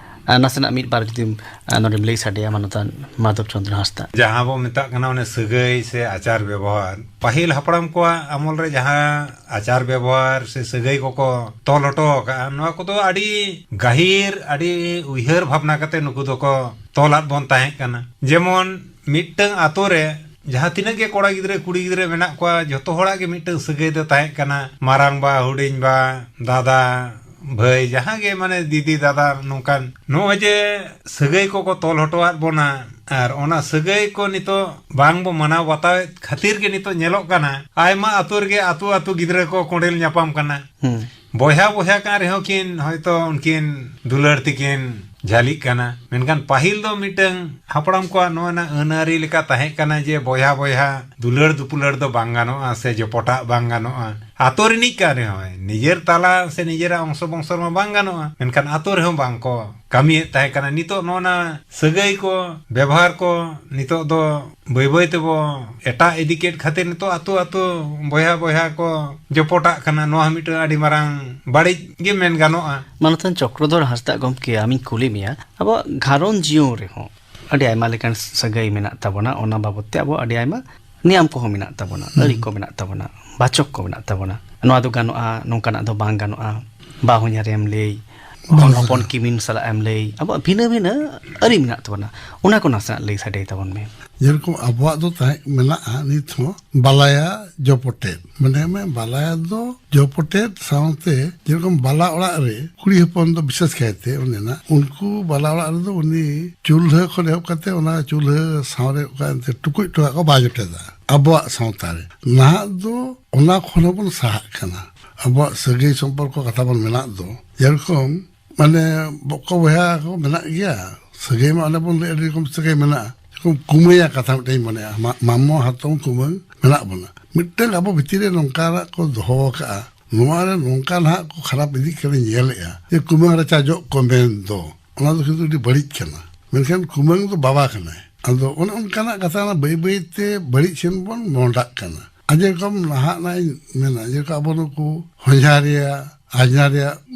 ᱟᱨ ᱱᱟᱥᱮᱱᱟᱜ ᱢᱤᱫ ᱵᱟᱨ ᱡᱩᱫᱤᱢ, ᱟᱨ ᱱᱚᱰᱮᱢ ᱞᱟᱹᱭ ᱥᱟᱰᱮᱭᱟ, ᱢᱟᱱᱚᱛᱟᱱ ᱢᱟᱫᱷᱚᱵ ᱪᱚᱸᱫᱽᱨᱚ ᱦᱟᱸᱥᱫᱟ᱾ ᱡᱟᱦᱟᱸ ᱵᱚ ᱢᱮᱛᱟᱜ ᱠᱟᱱᱟ ᱚᱱᱮ ᱥᱟᱹᱜᱟᱹᱭ ᱥᱮ ᱟᱪᱟᱨ ᱵᱮᱵᱚᱦᱟᱨ, ᱯᱟᱹᱦᱤᱞ ᱦᱟᱯᱲᱟᱢ ᱠᱚᱣᱟᱜ ᱟᱢᱚᱞ ᱨᱮ ᱡᱟᱦᱟᱸ ᱟᱪᱟᱨ ᱵᱮᱵᱚᱦᱟᱨ ᱥᱮ ᱥᱟᱹᱜᱟᱹᱭ ᱠᱚᱠᱚ ᱛᱚᱞ ᱦᱚᱴᱚ ᱟᱠᱟᱫᱼᱟ, ᱱᱚᱣᱟ ᱠᱚᱫᱚ ᱟᱹᱰᱤ ᱜᱟᱹᱦᱤᱨ, ᱟᱹᱰᱤ ᱩᱭᱦᱟᱹᱨ ᱵᱷᱟᱵᱽᱱᱟ ᱠᱟᱛᱮ ᱱᱩᱠᱩ ᱫᱚᱠᱚ ᱛᱚᱞᱟᱫ ᱵᱚᱱ ᱛᱟᱦᱮᱸ ᱠᱟᱱᱟ᱾ ᱡᱮᱢᱚᱱ ᱢᱤᱫᱴᱟᱝ ᱟᱛᱳ ᱨᱮ ᱡᱟᱦᱟᱸ ᱛᱤᱱᱟᱹᱜ ᱜᱮ ᱠᱚᱲᱟ ᱜᱤᱫᱽᱨᱟᱹ ᱠᱩᱲᱤ ᱜᱤᱫᱽᱨᱟᱹ ᱢᱮᱱᱟᱜ ᱠᱚᱣᱟ, ᱡᱷᱚᱛᱚ ᱦᱚᱲᱟᱜ ᱜᱮ ᱢᱤᱫᱴᱟᱝ ᱥᱟᱹᱜᱟᱹᱭ ᱫᱚ ᱛᱟᱦᱮᱸ ᱠᱟᱱᱟ᱾ ᱢᱟᱨᱟᱝ ᱵᱟ, ᱦᱩᱰᱤᱧ ᱵᱟ, ᱫᱟᱫᱟ, ᱵᱷᱟᱹᱭ, ᱡᱟᱦᱟᱸ ᱜᱮ ᱢᱟᱱᱮ ᱫᱤᱫᱤ, ᱫᱟᱫᱟ, ᱱᱚᱝᱠᱟᱱ ᱱᱚᱜᱼᱚᱭ ᱡᱮ ᱥᱟᱹᱜᱟᱹᱭ ᱠᱚᱠᱚ ᱛᱚᱞ ᱦᱚᱴᱚᱣᱟᱫ ᱵᱚᱱᱟ, ᱟᱨ ᱚᱱᱟ ᱥᱟᱹᱜᱟᱹᱭ ᱠᱚ ᱱᱤᱛᱚᱜ ᱵᱟᱝ ᱵᱚ ᱢᱟᱱᱟᱣ ᱵᱟᱛᱟᱣᱮᱫ ᱠᱷᱟᱹᱛᱤᱨ ᱜᱮ ᱱᱤᱛᱚᱜ ᱧᱮᱞᱚᱜ ᱠᱟᱱᱟ, ᱟᱭᱢᱟ ᱟᱛᱳ ᱨᱮᱜᱮ ᱟᱛᱳ ᱟᱛᱳ ᱜᱤᱫᱽᱨᱟᱹ ᱠᱚ ᱠᱚᱸᱰᱮᱞ ᱧᱟᱯᱟᱢ ᱠᱟᱱᱟ᱾ ᱦᱩᱸ᱾ ᱵᱚᱭᱦᱟ ᱵᱚᱭᱦᱟ ᱠᱟᱱ ᱨᱮᱦᱚᱸ ᱠᱤᱱ ᱦᱚᱭᱛᱚ ᱩᱱᱠᱤᱱ ᱫᱩᱞᱟᱹᱲ ᱛᱮᱠᱤᱱ ᱡᱷᱟᱹᱞᱤᱜ ᱠᱟᱱᱟ᱾ ᱢᱮᱱᱠᱷᱟᱱ ᱯᱟᱹᱦᱤᱞ ᱫᱚ ᱢᱤᱫᱴᱟᱝ ᱦᱟᱯᱲᱟᱢ ᱠᱚᱣᱟᱜ ᱱᱚᱜᱼᱚ ᱱᱟ ᱟᱹᱱ ᱟᱹᱨᱤ ᱞᱮᱠᱟ ᱛᱟᱦᱮᱸ ᱠᱟᱱᱟ ᱡᱮ ᱵᱚᱭᱦᱟ ᱵᱚᱭᱦᱟ ᱫᱩᱞᱟᱹᱲ ᱫᱩᱯᱩᱞᱟᱹᱲ ᱫᱚ ᱵᱟᱝ ᱜᱟᱱᱚᱜᱼᱟ ᱥᱮ ᱡᱚᱯᱚᱴᱟᱜ ᱵᱟᱝ ᱜᱟᱱᱚᱜᱼᱟ᱾ ᱟᱛᱳ ᱨᱤᱱᱤᱡ ᱠᱟᱱ ᱨᱮᱦᱚᱸᱭ, ᱱᱤᱡᱮᱨ ᱛᱟᱞᱟ ᱥᱮ ᱱᱤᱡᱮᱨᱟᱜ ᱚᱝᱥᱚ ᱵᱚᱝᱥᱚ ᱨᱮᱢᱟ ᱵᱟᱝ ᱜᱟᱱᱚᱜᱼᱟ, ᱢᱮᱱᱠᱷᱟᱱ ᱟᱛᱳ ᱨᱮᱦᱚᱸ ᱵᱟᱝ ᱠᱚ ᱠᱟᱹᱢᱤᱭᱮᱫ ᱛᱟᱦᱮᱸ ᱠᱟᱱᱟ᱾ ᱱᱤᱛᱚᱜ ᱱᱚᱜᱼᱚ ᱱᱟ ᱥᱟᱹᱜᱟᱹᱭ ᱠᱚ, ᱵᱮᱵᱚᱦᱟᱨ ᱠᱚ ᱱᱤᱛᱚᱜ ᱫᱚ ᱵᱟᱹᱭ ᱵᱟᱹᱭ ᱛᱮᱵᱚ ᱮᱴᱟᱜ ᱤᱫᱤ ᱠᱮᱫ ᱠᱷᱟᱹᱛᱤᱨ ᱱᱤᱛᱚᱜ ᱟᱛᱳ ᱟᱛᱳ ᱵᱚᱭᱦᱟ ᱵᱚᱭᱦᱟ ᱠᱚ ᱡᱚᱯᱚᱴᱟᱜ ᱠᱟᱱᱟ᱾ ᱱᱚᱣᱟ ᱦᱚᱸ ᱢᱤᱫᱴᱟᱝ ᱟᱹᱰᱤ ᱢᱟᱨᱟᱝ ᱵᱟᱹᱲᱤᱡ ᱜᱮ ᱢᱮᱱ ᱜᱟᱱᱚᱜᱼᱟ᱾ ᱢᱟᱱᱚᱛᱟᱱ ᱪᱚᱠᱨᱚᱫᱷᱚᱨ ᱦᱟᱸᱥᱫᱟᱜ ᱜᱚᱢᱠᱮ, ᱟᱢᱤᱧ ᱠᱩᱞᱤ ᱢᱮᱭᱟ, ᱟᱵᱚᱣᱟᱜ ᱜᱷᱟᱨᱚᱸᱡᱽ ᱡᱤᱭᱚᱱ ᱨᱮᱦᱚᱸ ᱟᱹᱰᱤ ᱟᱭᱢᱟ ᱞᱮᱠᱟᱱ ᱥᱟᱹᱜᱟᱹᱭ ᱢᱮᱱᱟᱜ ᱛᱟᱵᱚᱱᱟ, ᱚᱱᱟ ᱵᱟᱵᱚᱛ ᱛᱮ ᱟᱵᱚ ᱟᱹᱰᱤ ᱟᱭᱢᱟ ᱱᱤᱭᱟᱢ ᱠᱚᱦᱚᱸ ᱢᱮᱱᱟᱜ ᱛᱟᱵᱚᱱᱟ, ᱦᱩᱸ᱾ ᱟᱹᱨᱤ ᱠᱚ ᱢᱮᱱᱟᱜ ᱛᱟᱵᱚᱱᱟ, ᱵᱟᱪᱚᱠ ᱠᱚ ᱢᱮᱱᱟᱜ ᱛᱟᱵᱚᱱᱟ᱾ ᱱᱚᱣᱟ ᱫᱚ ᱜᱟᱱᱚᱜᱼᱟ, ᱱᱚᱝᱠᱟᱱᱟᱜ ᱫᱚ ᱵᱟᱝ ᱜᱟᱱᱚᱜᱼᱟ, ᱵᱟᱦᱚᱧᱦᱟᱨᱮᱢ ᱞᱟᱹᱭ, ᱵᱟᱝ ᱦᱚᱱ ᱦᱚᱯᱚᱱ ᱜᱟᱱᱚᱜᱼᱟ᱾ ᱠᱤᱢᱤᱱ ᱥᱟᱞᱟᱜ ᱮᱢ ᱞᱟᱹᱭ, ᱟᱵᱚᱣᱟᱜ ᱵᱷᱤᱱᱟᱹ ᱵᱷᱤᱱᱟᱹ ᱟᱹᱨᱤ ᱢᱮᱱᱟᱜ ᱛᱟᱵᱚᱱᱟ, ᱚᱱᱟ ᱠᱚ ᱱᱟᱥᱮᱱᱟᱜ ᱞᱟᱹᱭ ᱥᱟᱰᱮ ᱛᱟᱵᱚᱱ ᱢᱮ᱾ ᱡᱮᱨᱚᱠᱚᱢ ᱟᱵᱚᱣᱟᱜ ᱫᱚ ᱛᱟᱦᱮᱸ ᱢᱮᱱᱟᱜᱼᱟ ᱱᱤᱛ ᱦᱚᱸ, ᱵᱟᱞᱟᱭᱟ ᱡᱚᱯᱚᱴᱮᱫ᱾ ᱢᱟᱱᱮ ᱢᱮ ᱵᱟᱞᱟᱭᱟ ᱫᱚ ᱡᱚᱯᱚᱴᱮᱫ ᱥᱟᱶᱛᱮ ᱡᱮᱨᱚᱠᱚᱢ ᱵᱟᱞᱟ ᱚᱲᱟᱜ ᱨᱮ ᱠᱩᱲᱤ ᱦᱚᱯᱚᱱ ᱫᱚ ᱵᱤᱥᱮᱥ ᱠᱟᱭᱛᱮ ᱚᱸᱰᱮᱱᱟᱜ, ᱩᱱᱠᱩ ᱵᱟᱞᱟ ᱚᱲᱟᱜ ᱨᱮᱫᱚ ᱩᱱᱤ ᱪᱩᱞᱦᱟᱹ ᱠᱷᱚᱱ ᱮᱦᱚᱵ ᱠᱟᱛᱮ ᱚᱱᱟ ᱪᱩᱞᱦᱟᱹ ᱥᱟᱶᱨᱮ ᱚᱠᱟ ᱮᱱᱛᱮ ᱴᱩᱠᱩᱡ ᱴᱚᱠᱟᱜ ᱠᱚ ᱵᱟᱭ ᱡᱚᱴᱮᱫᱟ᱾ ᱟᱵᱚᱣᱟᱜ ᱥᱟᱶᱛᱟ ᱨᱮ ᱱᱟᱦᱟᱜ ᱫᱚ ᱚᱱᱟ ᱠᱷᱚᱱ ᱦᱚᱸᱵᱚᱱ ᱥᱟᱦᱟᱜ ᱠᱟᱱᱟ᱾ ᱟᱵᱚᱣᱟᱜ ᱥᱟᱹᱜᱟᱹᱭ ᱥᱚᱢᱯᱚᱨᱠᱚ ᱠᱟᱛᱷᱟ ᱵᱚᱱ ᱢᱮᱱᱟᱜ ᱫᱚ, ᱡᱮᱨᱚᱠᱚᱢ ᱢᱟᱱᱮ ᱵᱚᱠᱚ ᱵᱚᱭᱦᱟ ᱠᱚ ᱢᱮᱱᱟᱜ ᱜᱮᱭᱟ, ᱥᱟᱹᱜᱟᱹᱭ ᱢᱟ ᱚᱱᱮ ᱵᱚᱱ ᱞᱟᱹᱭ ᱟᱹᱰᱤ ᱨᱚᱠᱚᱢ ᱥᱟᱹᱜᱟᱹᱭ ᱢᱮᱱᱟᱜᱼᱟ᱾ ᱡᱮᱨᱚᱠᱚᱢ ᱠᱩᱢᱟᱹᱭᱟ ᱠᱟᱛᱷᱟ ᱢᱤᱫᱴᱮᱱ ᱤᱧ ᱢᱚᱱᱮᱭᱟ, ᱢᱟ-, ᱢᱟᱢᱚ ᱦᱟᱛᱚᱢ ᱠᱩᱢᱟᱹᱝ ᱢᱮᱱᱟᱜ ᱵᱚᱱᱟ, ᱢᱤᱫᱴᱟᱝ ᱟᱵᱚ ᱵᱷᱤᱛᱤᱨ ᱨᱮ ᱱᱚᱝᱠᱟᱱᱟᱜ ᱠᱚ ᱫᱚᱦᱚ ᱟᱠᱟᱫᱼᱟ, ᱱᱚᱣᱟ ᱨᱮ ᱱᱚᱝᱠᱟ ᱱᱟᱦᱟᱜ ᱠᱚ ᱠᱷᱟᱨᱟᱯ ᱤᱫᱤᱜ ᱠᱟᱱᱟ ᱧᱮᱞᱮᱫᱼᱟ, ᱡᱮ ᱠᱩᱢᱟᱹᱝ ᱨᱟᱪᱟ ᱡᱚᱜ ᱠᱚ ᱢᱮᱱ ᱫᱚ, ᱚᱱᱟ ᱫᱚ ᱠᱤᱱᱛᱩ ᱟᱹᱰᱤ ᱵᱟᱹᱲᱤᱡ ᱠᱟᱱᱟ᱾ ᱢᱮᱱᱠᱷᱟᱱ ᱠᱩᱢᱟᱹᱝ ᱫᱚ ᱵᱟᱵᱟ ᱠᱟᱱᱟᱭ᱾ ᱟᱫᱚ ᱚᱱᱮ ᱚᱱᱠᱟᱱᱟᱜ ᱠᱟᱛᱷᱟ ᱚᱱᱟ ᱵᱟᱹᱭ ᱵᱟᱹᱭ ᱛᱮ ᱵᱟᱹᱲᱤᱡ ᱥᱮᱱ ᱵᱚᱱ ᱢᱚᱦᱰᱟᱜ ᱠᱟᱱᱟ᱾ ᱟᱨ ᱡᱮᱨᱚᱠᱚᱢ ᱱᱟᱦᱟᱜ ᱱᱟᱜ ᱤᱧ ᱢᱮᱱᱟ, ᱡᱮᱨᱚᱠᱚᱢ ᱟᱵᱚ ᱱᱩᱠᱩ ᱦᱚᱧᱦᱟᱨᱤᱭᱟᱹ ᱟᱡᱽᱱᱟᱨᱤᱭᱟᱹ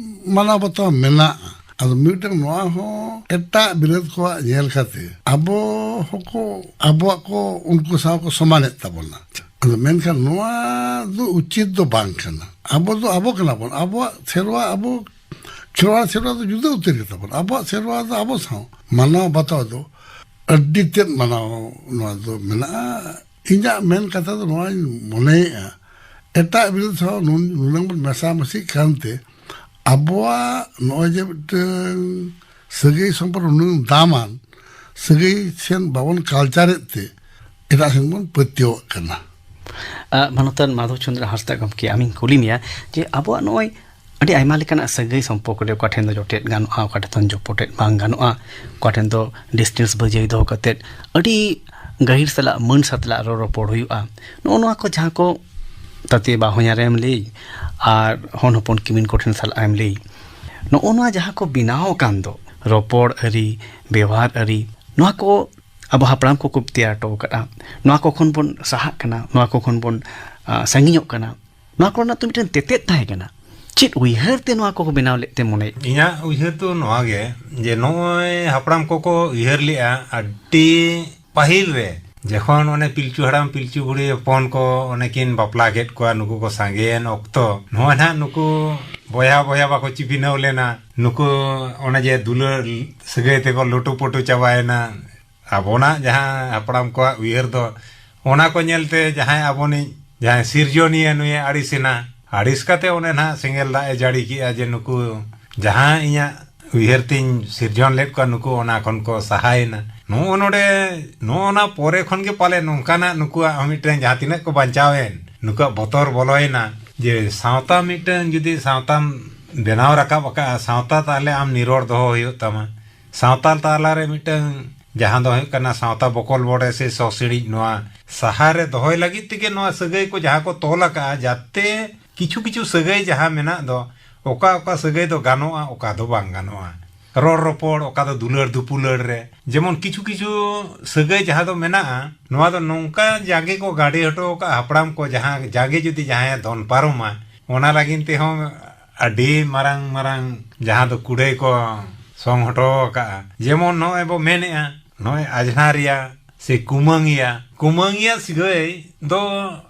ᱢᱟᱱᱟᱣ ᱵᱟᱛᱟᱣ ᱢᱮᱱᱟᱜᱼᱟ᱾ ᱟᱫᱚ ᱢᱤᱫᱴᱟᱝ ᱱᱚᱣᱟ ᱦᱚᱸ ᱮᱴᱟᱜ ᱵᱤᱞᱟᱹᱛ ᱠᱚᱣᱟᱜ ᱧᱮᱞ ᱠᱟᱛᱮ ᱟᱵᱚ ᱦᱚᱸᱠᱚ ᱟᱵᱚᱣᱟᱜ ᱠᱚ ᱩᱱᱠᱩ ᱥᱟᱶ ᱠᱚ ᱥᱚᱢᱟᱱᱮᱫ ᱛᱟᱵᱚᱱᱟ᱾ ᱟᱫᱚ ᱢᱮᱱᱠᱷᱟᱱ ᱱᱚᱣᱟ ᱫᱚ ᱩᱪᱤᱛ ᱫᱚ ᱵᱟᱝ ᱠᱟᱱᱟ᱾ ᱟᱵᱚ ᱫᱚ ᱟᱵᱚ ᱠᱟᱱᱟ ᱵᱚᱱ, ᱟᱵᱚᱣᱟᱜ ᱥᱮᱨᱣᱟ, ᱟᱵᱚ ᱠᱷᱮᱨᱣᱟᱲ ᱥᱮᱨᱣᱟ ᱫᱚ ᱡᱩᱫᱟᱹ ᱩᱛᱟᱹᱨ ᱜᱮᱛᱟ ᱵᱚᱱᱟ᱾ ᱟᱵᱚᱣᱟᱜ ᱥᱮᱨᱣᱟ ᱫᱚ ᱟᱵᱚ ᱥᱟᱶ ᱢᱟᱱᱟᱣ ᱵᱟᱛᱟᱣ ᱫᱚ ᱟᱹᱰᱤ ᱛᱮᱫ ᱢᱟᱱᱟᱣ ᱱᱚᱣᱟ ᱫᱚ ᱢᱮᱱᱟᱜᱼᱟ᱾ ᱤᱧᱟᱹᱜ ᱢᱮᱱ ᱠᱟᱛᱷᱟ ᱫᱚ ᱱᱚᱣᱟᱧ ᱢᱚᱱᱮᱭᱮᱫᱼᱟ, ᱮᱴᱟᱜ ᱵᱤᱨᱟᱹᱫ ᱥᱟᱶ ᱱᱩᱱ-, ᱱᱩᱱᱟᱹᱝ ᱵᱚᱱ ᱢᱮᱥᱟᱢᱤᱥᱤᱜ ᱠᱟᱱᱛᱮ ᱟᱵᱚᱣᱟᱜ ᱱᱚᱜᱼᱚᱭ ᱡᱮ ᱢᱤᱫᱴᱟᱝ ᱥᱟᱹᱜᱟᱹᱭ ᱥᱚᱢᱯᱚᱨᱠᱚ ᱱᱩᱱᱟᱹᱝ ᱫᱟᱢᱟᱱ ᱥᱟᱹᱜᱟᱹᱭ ᱥᱮᱱ ᱵᱟᱵᱚᱱ ᱠᱟᱞᱪᱟᱨᱮᱫ ᱛᱮ ᱮᱴᱟᱜ ᱥᱮᱱ ᱵᱚᱱ ᱯᱟᱹᱛᱭᱟᱹᱣᱟᱜ ᱠᱟᱱᱟ᱾ ᱟᱜ, ᱢᱟᱱᱚᱛᱟᱱ ᱢᱟᱫᱷᱚᱵ ᱪᱚᱸᱫᱽᱨᱚ ᱦᱟᱸᱥᱫᱟ ᱜᱚᱢᱠᱮ, ᱟᱢᱤᱧ ᱠᱩᱞᱤ ᱢᱮᱭᱟ ᱡᱮ ᱟᱵᱚᱣᱟᱜ ᱱᱚᱜᱼᱚᱭ ᱟᱹᱰᱤ ᱟᱭᱢᱟ ᱞᱮᱠᱟᱱᱟᱜ ᱥᱟᱹᱜᱟᱹᱭ ᱥᱚᱢᱯᱚᱨᱠᱚ ᱨᱮ ᱚᱠᱟ ᱴᱷᱮᱱ ᱫᱚ ᱡᱚᱴᱮᱫ ᱜᱟᱱᱚᱜᱼᱟ, ᱚᱠᱟ ᱴᱷᱮᱱ ᱫᱚ ᱡᱚᱯᱚᱴᱮᱫ ᱵᱟᱝ ᱜᱟᱱᱚᱜᱼᱟ, ᱚᱠᱟ ᱴᱷᱮᱱ ᱫᱚ ᱰᱤᱥᱴᱮᱱᱥ ᱵᱟᱹᱡᱟᱹᱭ ᱫᱚᱦᱚ ᱠᱟᱛᱮᱫ ᱟᱹᱰᱤ ᱜᱟᱹᱦᱤᱨ ᱥᱟᱞᱟᱜ ᱢᱟᱹᱱ ᱥᱟᱛᱞᱟᱜ ᱨᱚᱲ ᱨᱚᱯᱚᱲ ᱦᱩᱭᱩᱜᱼᱟ᱾ ᱱᱚᱜᱼᱚ ᱱᱚᱣᱟ ᱠᱚ ᱡᱟᱦᱟᱸ ᱠᱚ ᱛᱟᱛᱮ ᱵᱟᱦᱚᱧᱦᱟᱨᱮᱢ ᱞᱟᱹᱭ ᱟᱨ ᱦᱚᱱ ᱦᱚᱯᱚᱱ ᱠᱤᱢᱤᱱ ᱠᱚᱴᱷᱮᱱ ᱥᱟᱞᱟᱜ ᱮᱢ ᱞᱟᱹᱭ, ᱱᱚᱜᱼᱚ ᱱᱚᱣᱟ ᱡᱟᱦᱟᱸ ᱠᱚ ᱵᱮᱱᱟᱣ ᱟᱠᱟᱱ ᱫᱚ ᱨᱚᱯᱚᱲ ᱟᱹᱨᱤ, ᱵᱮᱣᱦᱟᱨ ᱟᱹᱨᱤ, ᱱᱚᱣᱟ ᱠᱚ ᱟᱵᱚ ᱦᱟᱯᱲᱟᱢ ᱠᱚᱠᱚ ᱛᱮᱭᱟᱨ ᱦᱚᱴᱚ ᱟᱠᱟᱫᱼᱟ, ᱱᱚᱣᱟ ᱠᱚ ᱠᱷᱚᱱ ᱵᱚᱱ ᱥᱟᱦᱟᱜ ᱠᱟᱱᱟ, ᱱᱚᱣᱟ ᱠᱚ ᱠᱷᱚᱱ ᱵᱚᱱ ᱟ, ᱥᱟᱺᱜᱤᱧᱚᱜ ᱠᱟᱱᱟ, ᱱᱚᱣᱟ ᱠᱚᱨᱮᱱᱟᱜ ᱛᱚ ᱢᱤᱫᱴᱮᱱ ᱛᱮᱛᱮᱫ ᱛᱟᱦᱮᱸ ᱠᱟᱱᱟ᱾ ᱪᱮᱫ ᱩᱭᱦᱟᱹᱨ ᱛᱮ ᱱᱚᱣᱟ ᱠᱚᱠᱚ ᱵᱮᱱᱟᱣ ᱞᱮᱫ ᱛᱮ ᱢᱚᱱᱮᱭᱮᱫ? ᱤᱧᱟᱹᱜ ᱩᱭᱦᱟᱹᱨ ᱫᱚ ᱱᱚᱣᱟ ᱜᱮ ᱡᱮ ᱱᱚᱜᱼᱚᱭ ᱦᱟᱯᱲᱟᱢ ᱠᱚᱠᱚ ᱩᱭᱦᱟᱹᱨ ᱞᱮᱫᱼᱟ ᱟᱹᱰᱤ ᱯᱟᱹᱦᱤᱞ ᱨᱮ, ᱡᱚᱠᱷᱚᱱ ᱚᱱᱮ ᱯᱤᱞᱪᱩ ᱦᱟᱲᱟᱢ ᱯᱤᱞᱪᱩ ᱵᱩᱲᱦᱤ ᱦᱚᱯᱚᱱ ᱠᱚ ᱚᱱᱮ ᱠᱤᱱ ᱵᱟᱯᱞᱟ ᱠᱮᱫ ᱠᱚᱣᱟ, ᱱᱩᱠᱩ ᱠᱚ ᱥᱟᱸᱜᱮᱭᱮᱱ ᱚᱠᱛᱚ, ᱱᱚᱜᱼᱚᱭ ᱱᱟᱦᱟᱜ ᱱᱩᱠᱩ ᱵᱚᱭᱦᱟ ᱵᱚᱭᱦᱟ ᱵᱟᱠᱚ ᱪᱤᱯᱤᱱᱟᱹᱣ ᱞᱮᱱᱟ, ᱱᱩᱠᱩ ᱚᱱᱮ ᱡᱮ ᱫᱩᱞᱟᱹᱲ ᱥᱟᱹᱜᱟᱹᱭ ᱛᱮᱠᱚ ᱞᱩᱴᱩ ᱯᱩᱴᱩ ᱪᱟᱵᱟᱭᱮᱱᱟ᱾ ᱟᱵᱚᱱᱟᱜ ᱡᱟᱦᱟᱸ ᱦᱟᱯᱲᱟᱢ ᱠᱚᱣᱟᱜ ᱩᱭᱦᱟᱹᱨ ᱫᱚ, ᱚᱱᱟ ᱠᱚ ᱧᱮᱞᱛᱮ ᱡᱟᱦᱟᱸᱭ ᱟᱵᱚᱱᱤᱡ ᱡᱟᱦᱟᱸᱭ ᱥᱤᱨᱡᱚᱱᱤᱭᱟᱹ ᱱᱩᱭᱮ ᱟᱹᱲᱤᱥᱮᱱᱟ᱾ ᱟᱹᱲᱤᱥ ᱠᱟᱛᱮ ᱚᱱᱮ ᱱᱟᱦᱟᱜ ᱥᱮᱸᱜᱮᱞ ᱫᱟᱜ ᱮ ᱡᱟᱹᱲᱤ ᱠᱮᱜᱼᱟ ᱡᱮ ᱱᱩᱠᱩ ᱡᱟᱦᱟᱸ ᱤᱧᱟᱹᱜ ᱩᱭᱦᱟᱹᱨ ᱛᱤᱧ ᱥᱤᱨᱡᱚᱱ ᱞᱮᱫ ᱠᱚᱣᱟ, ᱱᱩᱠᱩ ᱚᱱᱟ ᱠᱷᱚᱱ ᱠᱚ ᱥᱟᱦᱟᱭᱮᱱᱟ᱾ ᱱᱚᱜᱼᱚ ᱱᱚᱰᱮ, ᱱᱚᱜᱼᱚ ᱱᱟ ᱯᱚᱨᱮ ᱠᱷᱚᱱ ᱜᱮ ᱯᱟᱞᱮ ᱱᱚᱝᱠᱟᱱᱟᱜ ᱱᱩᱠᱩᱣᱟᱜ ᱦᱚᱸ ᱢᱤᱫᱴᱮᱱ ᱡᱟᱦᱟᱸ ᱛᱤᱱᱟᱹᱜ ᱠᱚ ᱵᱟᱧᱪᱟᱣᱮᱱ, ᱱᱩᱠᱩᱣᱟᱜ ᱵᱚᱛᱚᱨ ᱵᱚᱞᱚᱭᱮᱱᱟ᱾ ᱡᱮ ᱥᱟᱶᱛᱟ ᱢᱤᱫᱴᱟᱝ ᱡᱩᱫᱤ ᱥᱟᱶᱛᱟᱢ ᱵᱮᱱᱟᱣ ᱨᱟᱠᱟᱵ ᱟᱠᱟᱫᱼᱟ, ᱥᱟᱶᱛᱟ ᱛᱟᱦᱚᱞᱮ ᱟᱢ ᱱᱤᱨᱚᱲ ᱫᱚᱦᱚ ᱦᱩᱭᱩᱜ ᱛᱟᱢᱟ᱾ ᱥᱟᱶᱛᱟ ᱛᱟᱞᱟᱨᱮ ᱢᱤᱫᱴᱟᱝ ᱡᱟᱦᱟᱸ ᱫᱚ ᱦᱩᱭᱩᱜ ᱠᱟᱱᱟ ᱥᱟᱶᱛᱟ ᱵᱚᱠᱚᱞ ᱵᱚᱰᱮ ᱥᱮ ᱥᱚᱥᱤᱬᱤᱡ, ᱱᱚᱣᱟ ᱥᱟᱦᱟᱨᱮ ᱫᱚᱦᱚᱭ ᱞᱟᱹᱜᱤᱫ ᱛᱮᱜᱮ ᱱᱚᱣᱟ ᱥᱟᱹᱜᱟᱹᱭ ᱠᱚ ᱡᱟᱦᱟᱸ ᱠᱚ ᱛᱚᱞ ᱟᱠᱟᱫᱼᱟ, ᱡᱟᱛᱮ ᱠᱤᱪᱷᱩ ᱠᱤᱪᱷᱩ ᱥᱟᱹᱜᱟᱹᱭ ᱡᱟᱦᱟᱸ ᱢᱮᱱᱟᱜ ᱫᱚ, ᱚᱠᱟ ᱚᱠᱟ ᱥᱟᱹᱜᱟᱹᱭ ᱫᱚ ᱜᱟᱱᱚᱜᱼᱟ, ᱚᱠᱟ ᱫᱚ ᱵᱟᱝ ᱜᱟᱱᱚᱜᱼᱟ᱾ ᱨᱚᱲ ᱨᱚᱯᱚᱲ, ᱚᱠᱟ ᱫᱚ ᱫᱩᱞᱟᱹᱲ ᱫᱩᱯᱩᱞᱟᱹᱲ ᱨᱮ, ᱡᱮᱢᱚᱱ ᱠᱤᱪᱷᱩ ᱠᱤᱪᱷᱩ ᱥᱟᱹᱜᱟᱹᱭ ᱡᱟᱦᱟᱸ ᱫᱚ ᱢᱮᱱᱟᱜᱼᱟ, ᱱᱚᱣᱟ ᱫᱚ ᱱᱚᱝᱠᱟ ᱡᱟᱸᱜᱮ ᱠᱚ ᱜᱟᱸᱰᱮ ᱦᱚᱴᱚ ᱟᱠᱟᱫᱼᱟ ᱦᱟᱯᱲᱟᱢ ᱠᱚ, ᱡᱟᱦᱟᱸ ᱡᱟᱸᱜᱮ ᱡᱩᱫᱤ ᱡᱟᱦᱟᱸᱭᱮ ᱫᱚᱱ ᱯᱟᱨᱚᱢᱟ, ᱚᱱᱟ ᱞᱟᱹᱜᱤᱫ ᱛᱮᱦᱚᱸ ᱟᱹᱰᱤ ᱢᱟᱨᱟᱝ ᱢᱟᱨᱟᱝ ᱡᱟᱦᱟᱸ ᱫᱚ ᱠᱩᱲᱟᱹᱭ ᱠᱚ ᱥᱚᱝ ᱦᱚᱴᱚ ᱟᱠᱟᱫᱼᱟ᱾ ᱡᱮᱢᱚᱱ ᱱᱚᱜᱼᱚᱭ ᱵᱚ ᱢᱮᱱᱮᱫᱼᱟ, ᱱᱚᱜᱼᱚᱭ ᱟᱡᱷᱱᱟᱨᱤᱭᱟ ᱥᱮ ᱠᱩᱢᱟᱹᱝᱤᱭᱟ, ᱠᱩᱢᱟᱹᱝᱤᱭᱟ ᱥᱟᱹᱜᱟᱹᱭ ᱫᱚ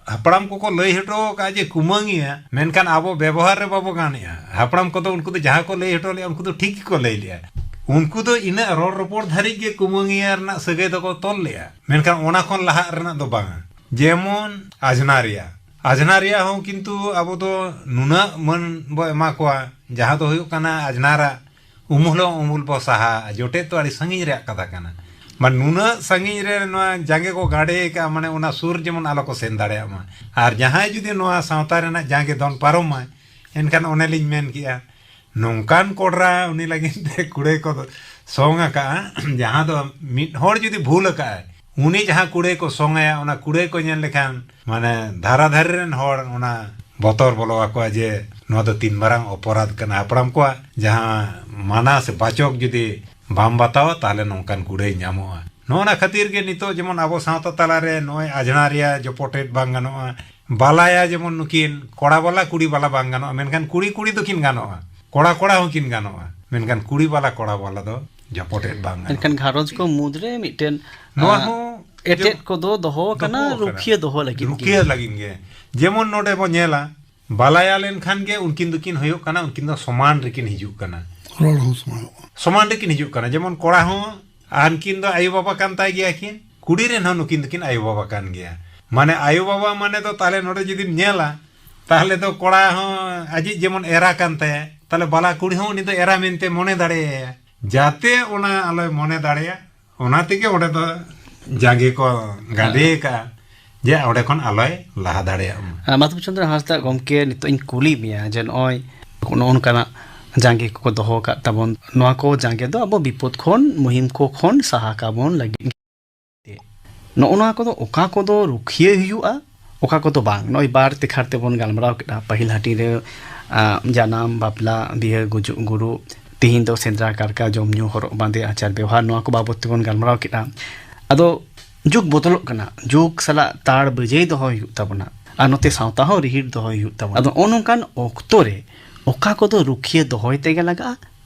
ᱦᱟᱯᱲᱟᱢ ᱠᱚᱠᱚ ᱞᱟᱹᱭ ᱦᱚᱴᱚ ᱟᱠᱟᱫᱼᱟ ᱡᱮ ᱠᱩᱢᱟᱹᱝᱤᱭᱟ, ᱢᱮᱱᱠᱷᱟᱱ ᱟᱵᱚ ᱵᱮᱵᱚᱦᱟᱨ ᱨᱮ ᱵᱟᱵᱚ ᱜᱟᱱᱮᱫᱼᱟ᱾ ᱦᱟᱯᱲᱟᱢ ᱠᱚᱫᱚ ᱩᱱᱠᱩ ᱫᱚ ᱡᱟᱦᱟᱸ ᱠᱚ ᱞᱟᱹᱭ ᱦᱚᱴᱚ ᱞᱮᱫᱼᱟ, ᱩᱱᱠᱩ ᱫᱚ ᱴᱷᱤᱠ ᱜᱮᱠᱚ ᱞᱟᱹᱭ ᱞᱮᱫᱼᱟ᱾ ᱩᱱᱠᱩ ᱫᱚ ᱤᱱᱟᱹᱜ ᱨᱚᱲ ᱨᱚᱯᱚᱲ ᱫᱷᱟᱹᱨᱤᱡ ᱜᱮ ᱠᱩᱢᱟᱹᱝᱤᱭᱟ ᱨᱮᱱᱟᱜ ᱥᱟᱹᱜᱟᱹᱭ ᱫᱚᱠᱚ ᱛᱚᱞ ᱞᱮᱫᱼᱟ, ᱢᱮᱱᱠᱷᱟᱱ ᱚᱱᱟ ᱠᱷᱚᱱ ᱞᱟᱦᱟᱜ ᱨᱮᱱᱟᱜ ᱫᱚ ᱵᱟᱝᱟ᱾ ᱡᱮᱢᱚᱱ ᱟᱡᱷᱱᱟᱨᱤᱭᱟ, ᱟᱡᱷᱱᱟᱨᱤᱭᱟ ᱦᱚᱸ ᱠᱤᱱᱛᱩ ᱟᱵᱚ ᱫᱚ ᱱᱩᱱᱟᱹᱜ ᱢᱟᱹᱱ ᱵᱚ ᱮᱢᱟ ᱠᱚᱣᱟ, ᱡᱟᱦᱟᱸ ᱫᱚ ᱦᱩᱭᱩᱜ ᱠᱟᱱᱟ ᱟᱡᱷᱱᱟᱨᱟᱜ ᱩᱢᱩᱞ ᱦᱚᱸ ᱩᱢᱩᱞ ᱵᱚ ᱥᱟᱦᱟ, ᱡᱚᱴᱮᱫ ᱫᱚ ᱟᱹᱰᱤ ᱥᱟᱺᱜᱤᱧ ᱨᱮᱭᱟᱜ ᱠᱟᱛᱷᱟ ᱠᱟᱱᱟ᱾ ᱢᱟ ᱱᱩᱱᱟᱹᱜ ᱥᱟᱺᱜᱤᱧ ᱨᱮ ᱱᱚᱣᱟ ᱡᱟᱸᱜᱮ ᱠᱚ ᱜᱟᱸᱰᱮ ᱟᱠᱟᱫᱼᱟ, ᱢᱟᱱᱮ ᱚᱱᱟ ᱥᱩᱨ ᱡᱮᱢᱚᱱ ᱟᱞᱚ ᱠᱚ ᱥᱮᱱ ᱫᱟᱲᱮᱭᱟᱜ ᱢᱟ᱾ ᱟᱨ ᱡᱟᱦᱟᱸᱭ ᱡᱩᱫᱤ ᱱᱚᱣᱟ ᱥᱟᱶᱛᱟ ᱨᱮᱱᱟᱜ ᱡᱟᱸᱜᱮ ᱫᱚᱱ ᱯᱟᱨᱚᱢ ᱢᱟᱭ, ᱮᱱᱠᱷᱟᱱ ᱚᱱᱮᱞᱤᱧ ᱢᱮᱱ ᱠᱮᱜᱼᱟ, ᱱᱚᱝᱠᱟᱱ ᱠᱚᱰᱨᱟ ᱩᱱᱤ ᱞᱟᱹᱜᱤᱫ ᱛᱮ ᱠᱩᱲᱟᱹᱭ ᱠᱚ ᱥᱚᱝ ᱟᱠᱟᱫᱼᱟ, ᱡᱟᱦᱟᱸ ᱫᱚ ᱢᱤᱫ ᱦᱚᱲ ᱡᱩᱫᱤ ᱵᱷᱩᱞ ᱟᱠᱟᱫᱼᱟᱭ, ᱩᱱᱤ ᱡᱟᱦᱟᱸ ᱠᱩᱲᱟᱹᱭ ᱠᱚ ᱥᱚᱝ ᱟᱭᱟ, ᱚᱱᱟ ᱠᱩᱲᱟᱹᱭ ᱠᱚ ᱧᱮᱞ ᱞᱮᱠᱷᱟᱱ ᱢᱟᱱᱮ ᱫᱷᱟᱨᱟ ᱫᱷᱟᱨᱮ ᱨᱮᱱ ᱦᱚᱲ ᱚᱱᱟ ᱵᱚᱛᱚᱨ ᱵᱚᱞᱚ ᱟᱠᱚᱣᱟ ᱡᱮ ᱱᱚᱣᱟ ᱫᱚ ᱛᱤᱱ ᱢᱟᱨᱟᱝ ᱚᱯᱚᱨᱟᱫᱷ ᱠᱟᱱᱟ᱾ ᱦᱟᱯᱲᱟᱢ ᱠᱚᱣᱟᱜ ᱡᱟᱦᱟᱸ ᱢᱟᱱᱟ ᱥᱮ ᱵᱟᱪᱚᱠ ᱡᱩᱫᱤ ᱵᱟᱢ ᱵᱟᱛᱟᱣᱟ, ᱛᱟᱦᱚᱞᱮ ᱱᱚᱝᱠᱟᱱ ᱠᱩᱲᱟᱹᱭ ᱧᱟᱢᱚᱜᱼᱟ᱾ ᱱᱚᱜᱼᱚ ᱱᱟ ᱠᱷᱟᱹᱛᱤᱨ ᱜᱮ ᱱᱤᱛᱚᱜ ᱡᱮᱢᱚᱱ ᱟᱵᱚ ᱥᱟᱶᱛᱟ ᱛᱟᱞᱟᱨᱮ ᱱᱚᱜᱼᱚᱭ ᱟᱡᱷᱱᱟᱨᱤᱭᱟ ᱡᱚᱯᱚᱴᱮᱫ ᱵᱟᱝ ᱜᱟᱱᱚᱜᱼᱟ, ᱵᱟᱞᱟᱭᱟ ᱡᱮᱢᱚᱱ ᱱᱩᱠᱤᱱ ᱠᱚᱲᱟ ᱵᱟᱞᱟ ᱠᱩᱲᱤ ᱵᱟᱞᱟ ᱵᱟᱝ ᱜᱟᱱᱚᱜᱼᱟ, ᱢᱮᱱᱠᱷᱟᱱ ᱠᱩᱲᱤ ᱠᱩᱲᱤ ᱫᱚᱠᱤᱱ ᱜᱟᱱᱚᱜᱼᱟ, ᱠᱚᱲᱟ ᱠᱚᱲᱟ ᱦᱚᱸᱠᱤᱱ ᱜᱟᱱᱚᱜᱼᱟ, ᱢᱮᱱᱠᱷᱟᱱ ᱠᱩᱲᱤ ᱵᱟᱞᱟ ᱠᱚᱲᱟ ᱵᱟᱞᱟ ᱫᱚ ᱡᱚᱯᱚᱴᱮᱫ ᱵᱟᱝ ᱜᱟᱱᱚᱜᱼᱟ᱾ ᱮᱱᱠᱷᱟᱱ ᱜᱷᱟᱨᱚᱸᱡᱽ ᱠᱚ ᱢᱩᱫᱽᱨᱮ ᱢᱤᱫᱴᱮᱱ, ᱱᱚᱣᱟ ᱟᱸ, ᱦᱚᱸ ᱮᱴᱮᱫ ᱡᱚ-, ᱠᱚᱫᱚ ᱫᱚᱦᱚ ᱟᱠᱟᱱᱟ, ᱫᱚᱦᱚ ᱟᱠᱟᱱᱟ᱾ ᱨᱩᱠᱷᱤᱭᱟᱹ ᱫᱚᱦᱚ ᱞᱟᱹᱜᱤᱫ ᱜᱮ᱾ ᱨᱩᱠᱷᱤᱭᱟᱹ ᱞᱟᱹᱜᱤᱫ ᱜᱮ᱾ ᱡᱮᱢᱚᱱ ᱱᱚᱰᱮ ᱵᱚ ᱧᱮᱞᱟ, ᱵᱟᱞᱟᱭᱟ ᱞᱮᱱᱠᱷᱟᱱ ᱜᱮ ᱩᱱᱠᱤᱱ ᱫᱚᱠᱤᱱ ᱦᱩᱭᱩᱜ ᱠᱟᱱᱟ, ᱩᱱᱠᱤᱱ ᱫᱚ ᱥᱚᱢᱟᱱ ᱨᱮᱠᱤᱱ ᱦᱤᱡᱩᱜ ᱠᱟᱱᱟ᱾ ᱨᱚᱲ ᱦᱚᱸ ᱥᱚᱢᱟᱱᱚᱜᱼᱟ᱾ ᱥᱚᱢᱟᱱ ᱨᱮᱠᱤᱱ ᱦᱤᱡᱩᱜ ᱠᱟᱱᱟ᱾ ᱡᱮᱢᱚᱱ ᱠᱚᱲᱟ ᱦᱚᱸ ᱟᱨ ᱩᱱᱠᱤᱱ ᱫᱚ ᱟᱭᱳ ᱵᱟᱵᱟ ᱠᱟᱱ ᱛᱟᱭ ᱜᱮᱭᱟ ᱠᱤᱱ, ᱠᱩᱲᱤ ᱨᱮᱱ ᱦᱚᱸ ᱱᱩᱠᱤᱱ ᱫᱚᱠᱤᱱ ᱟᱭᱳ ᱵᱟᱵᱟ ᱠᱟᱱ ᱜᱮᱭᱟ᱾ ᱢᱟᱱᱮ ᱟᱭᱳ ᱵᱟᱵᱟ ᱢᱟᱱᱮ ᱫᱚ ᱛᱟᱦᱞᱮ ᱱᱚᱰᱮ ᱡᱩᱫᱤᱢ ᱧᱮᱞᱟ, ᱛᱟᱦᱞᱮ ᱫᱚ ᱠᱚᱲᱟ ᱦᱚᱸ ᱟᱡᱤᱡ ᱡᱮᱢᱚᱱ ᱮᱨᱟ ᱠᱟᱱ ᱛᱟᱭᱟ, ᱛᱟᱦᱞᱮ ᱵᱟᱞᱟ ᱠᱩᱲᱤ ᱦᱚᱸ ᱩᱱᱤ ᱫᱚ ᱮᱨᱟ ᱢᱮᱱᱛᱮ ᱢᱚᱱᱮ ᱫᱟᱲᱮᱭᱟᱭᱟ᱾ ᱡᱟᱛᱮ ᱚᱱᱟ ᱟᱞᱚᱭ ᱢᱚᱱᱮ ᱫᱟᱲᱮᱭᱟᱜ, ᱚᱱᱟ ᱛᱮᱜᱮ ᱚᱸᱰᱮ ᱫᱚ ᱡᱟᱸᱜᱮ ᱠᱚ ᱜᱟᱸᱰᱮ ᱟᱠᱟᱜᱼᱟ᱾ ᱡᱮ ᱚᱸᱰᱮ ᱠᱷᱚᱱ ᱟᱞᱚᱭ ᱞᱟᱦᱟ ᱫᱟᱲᱮᱭᱟᱜ ᱢᱟ᱾ ᱟᱨ ᱢᱟᱫᱷᱚᱵ ᱪᱚᱸᱫᱽᱨᱚ ᱦᱟᱸᱥᱫᱟ ᱜᱚᱢᱠᱮ, ᱱᱤᱛᱚᱜ ᱤᱧ ᱠᱩᱞᱤ ᱢᱮᱭᱟ ᱡᱮ ᱱᱚᱜᱼᱚᱭ ᱱᱚᱜᱼᱚ ᱱᱚᱝᱠᱟᱱᱟᱜ ᱡᱟᱸᱜᱮ ᱠᱚᱠᱚ ᱫᱚᱦᱚ ᱟᱠᱟᱫ ᱛᱟᱵᱚᱱ, ᱱᱚᱣᱟ ᱠᱚ ᱡᱟᱸᱜᱮ ᱫᱚ ᱟᱵᱚ ᱵᱤᱯᱚᱫ ᱠᱷᱚᱱ, ᱢᱩᱦᱤᱢ ᱠᱚ ᱠᱷᱚᱱ ᱥᱟᱦᱟ ᱠᱟᱵᱚᱱ ᱞᱟᱹᱜᱤᱫ ᱜᱮ᱾ ᱱᱚᱜᱼᱚ ᱱᱚᱣᱟ ᱠᱚᱫᱚ ᱚᱠᱟ ᱠᱚᱫᱚ ᱨᱩᱠᱷᱤᱭᱟᱹ ᱦᱩᱭᱩᱜᱼᱟ, ᱚᱠᱟ ᱠᱚᱫᱚ ᱵᱟᱝ? ᱱᱚᱜᱼᱚᱭ ᱵᱟᱨ ᱛᱮᱠᱷᱟᱨ ᱛᱮᱵᱚᱱ ᱜᱟᱞᱢᱟᱨᱟᱣ ᱠᱮᱫᱟ, ᱯᱟᱹᱦᱤᱞ ᱦᱟᱹᱴᱤᱧ ᱨᱮ, ᱟ, ᱡᱟᱱᱟᱢ, ᱵᱟᱯᱞᱟ, ᱵᱤᱦᱟᱹ, ᱜᱩᱡᱩᱜ, ᱜᱩᱨᱩᱜ, ᱛᱤᱦᱤᱧ ᱫᱚ ᱥᱮᱸᱫᱽᱨᱟ, ᱠᱟᱨᱠᱟ, ᱡᱚᱢ ᱧᱩ, ᱦᱚᱨᱚᱜ ᱵᱟᱸᱫᱮ, ᱟᱪᱟᱨ ᱵᱮᱣᱦᱟᱨ, ᱱᱚᱣᱟ ᱠᱚ ᱵᱟᱵᱚᱛ ᱛᱮᱵᱚᱱ ᱜᱟᱞᱢᱟᱨᱟᱣ ᱠᱮᱫᱟ᱾ ᱟᱫᱚ ᱡᱩᱜᱽ ᱵᱚᱫᱚᱞᱚᱜ ᱠᱟᱱᱟ, ᱡᱩᱜᱽ ᱥᱟᱞᱟᱜ ᱛᱟᱲ ᱵᱟᱹᱡᱟᱹᱭ ᱫᱚᱦᱚᱭ ᱦᱩᱭᱩᱜ ᱛᱟᱵᱚᱱᱟ, ᱟᱨ ᱱᱚᱛᱮ ᱥᱟᱶᱛᱟ ᱦᱚᱸ ᱨᱤᱦᱤᱴ ᱫᱚᱦᱚᱭ ᱦᱩᱭᱩᱜ ᱛᱟᱵᱚᱱᱟ᱾ ᱟᱫᱚ ᱱᱚᱜᱼᱚ ᱱᱚᱝᱠᱟᱱ ᱚᱠᱛᱚ ᱨᱮ ᱚᱠᱟ ᱠᱚᱫᱚ ᱨᱩᱠᱷᱤᱭᱟᱹ ᱫᱚᱦᱚᱭ ᱛᱮᱜᱮ ᱞᱟᱜᱟᱜᱼᱟ,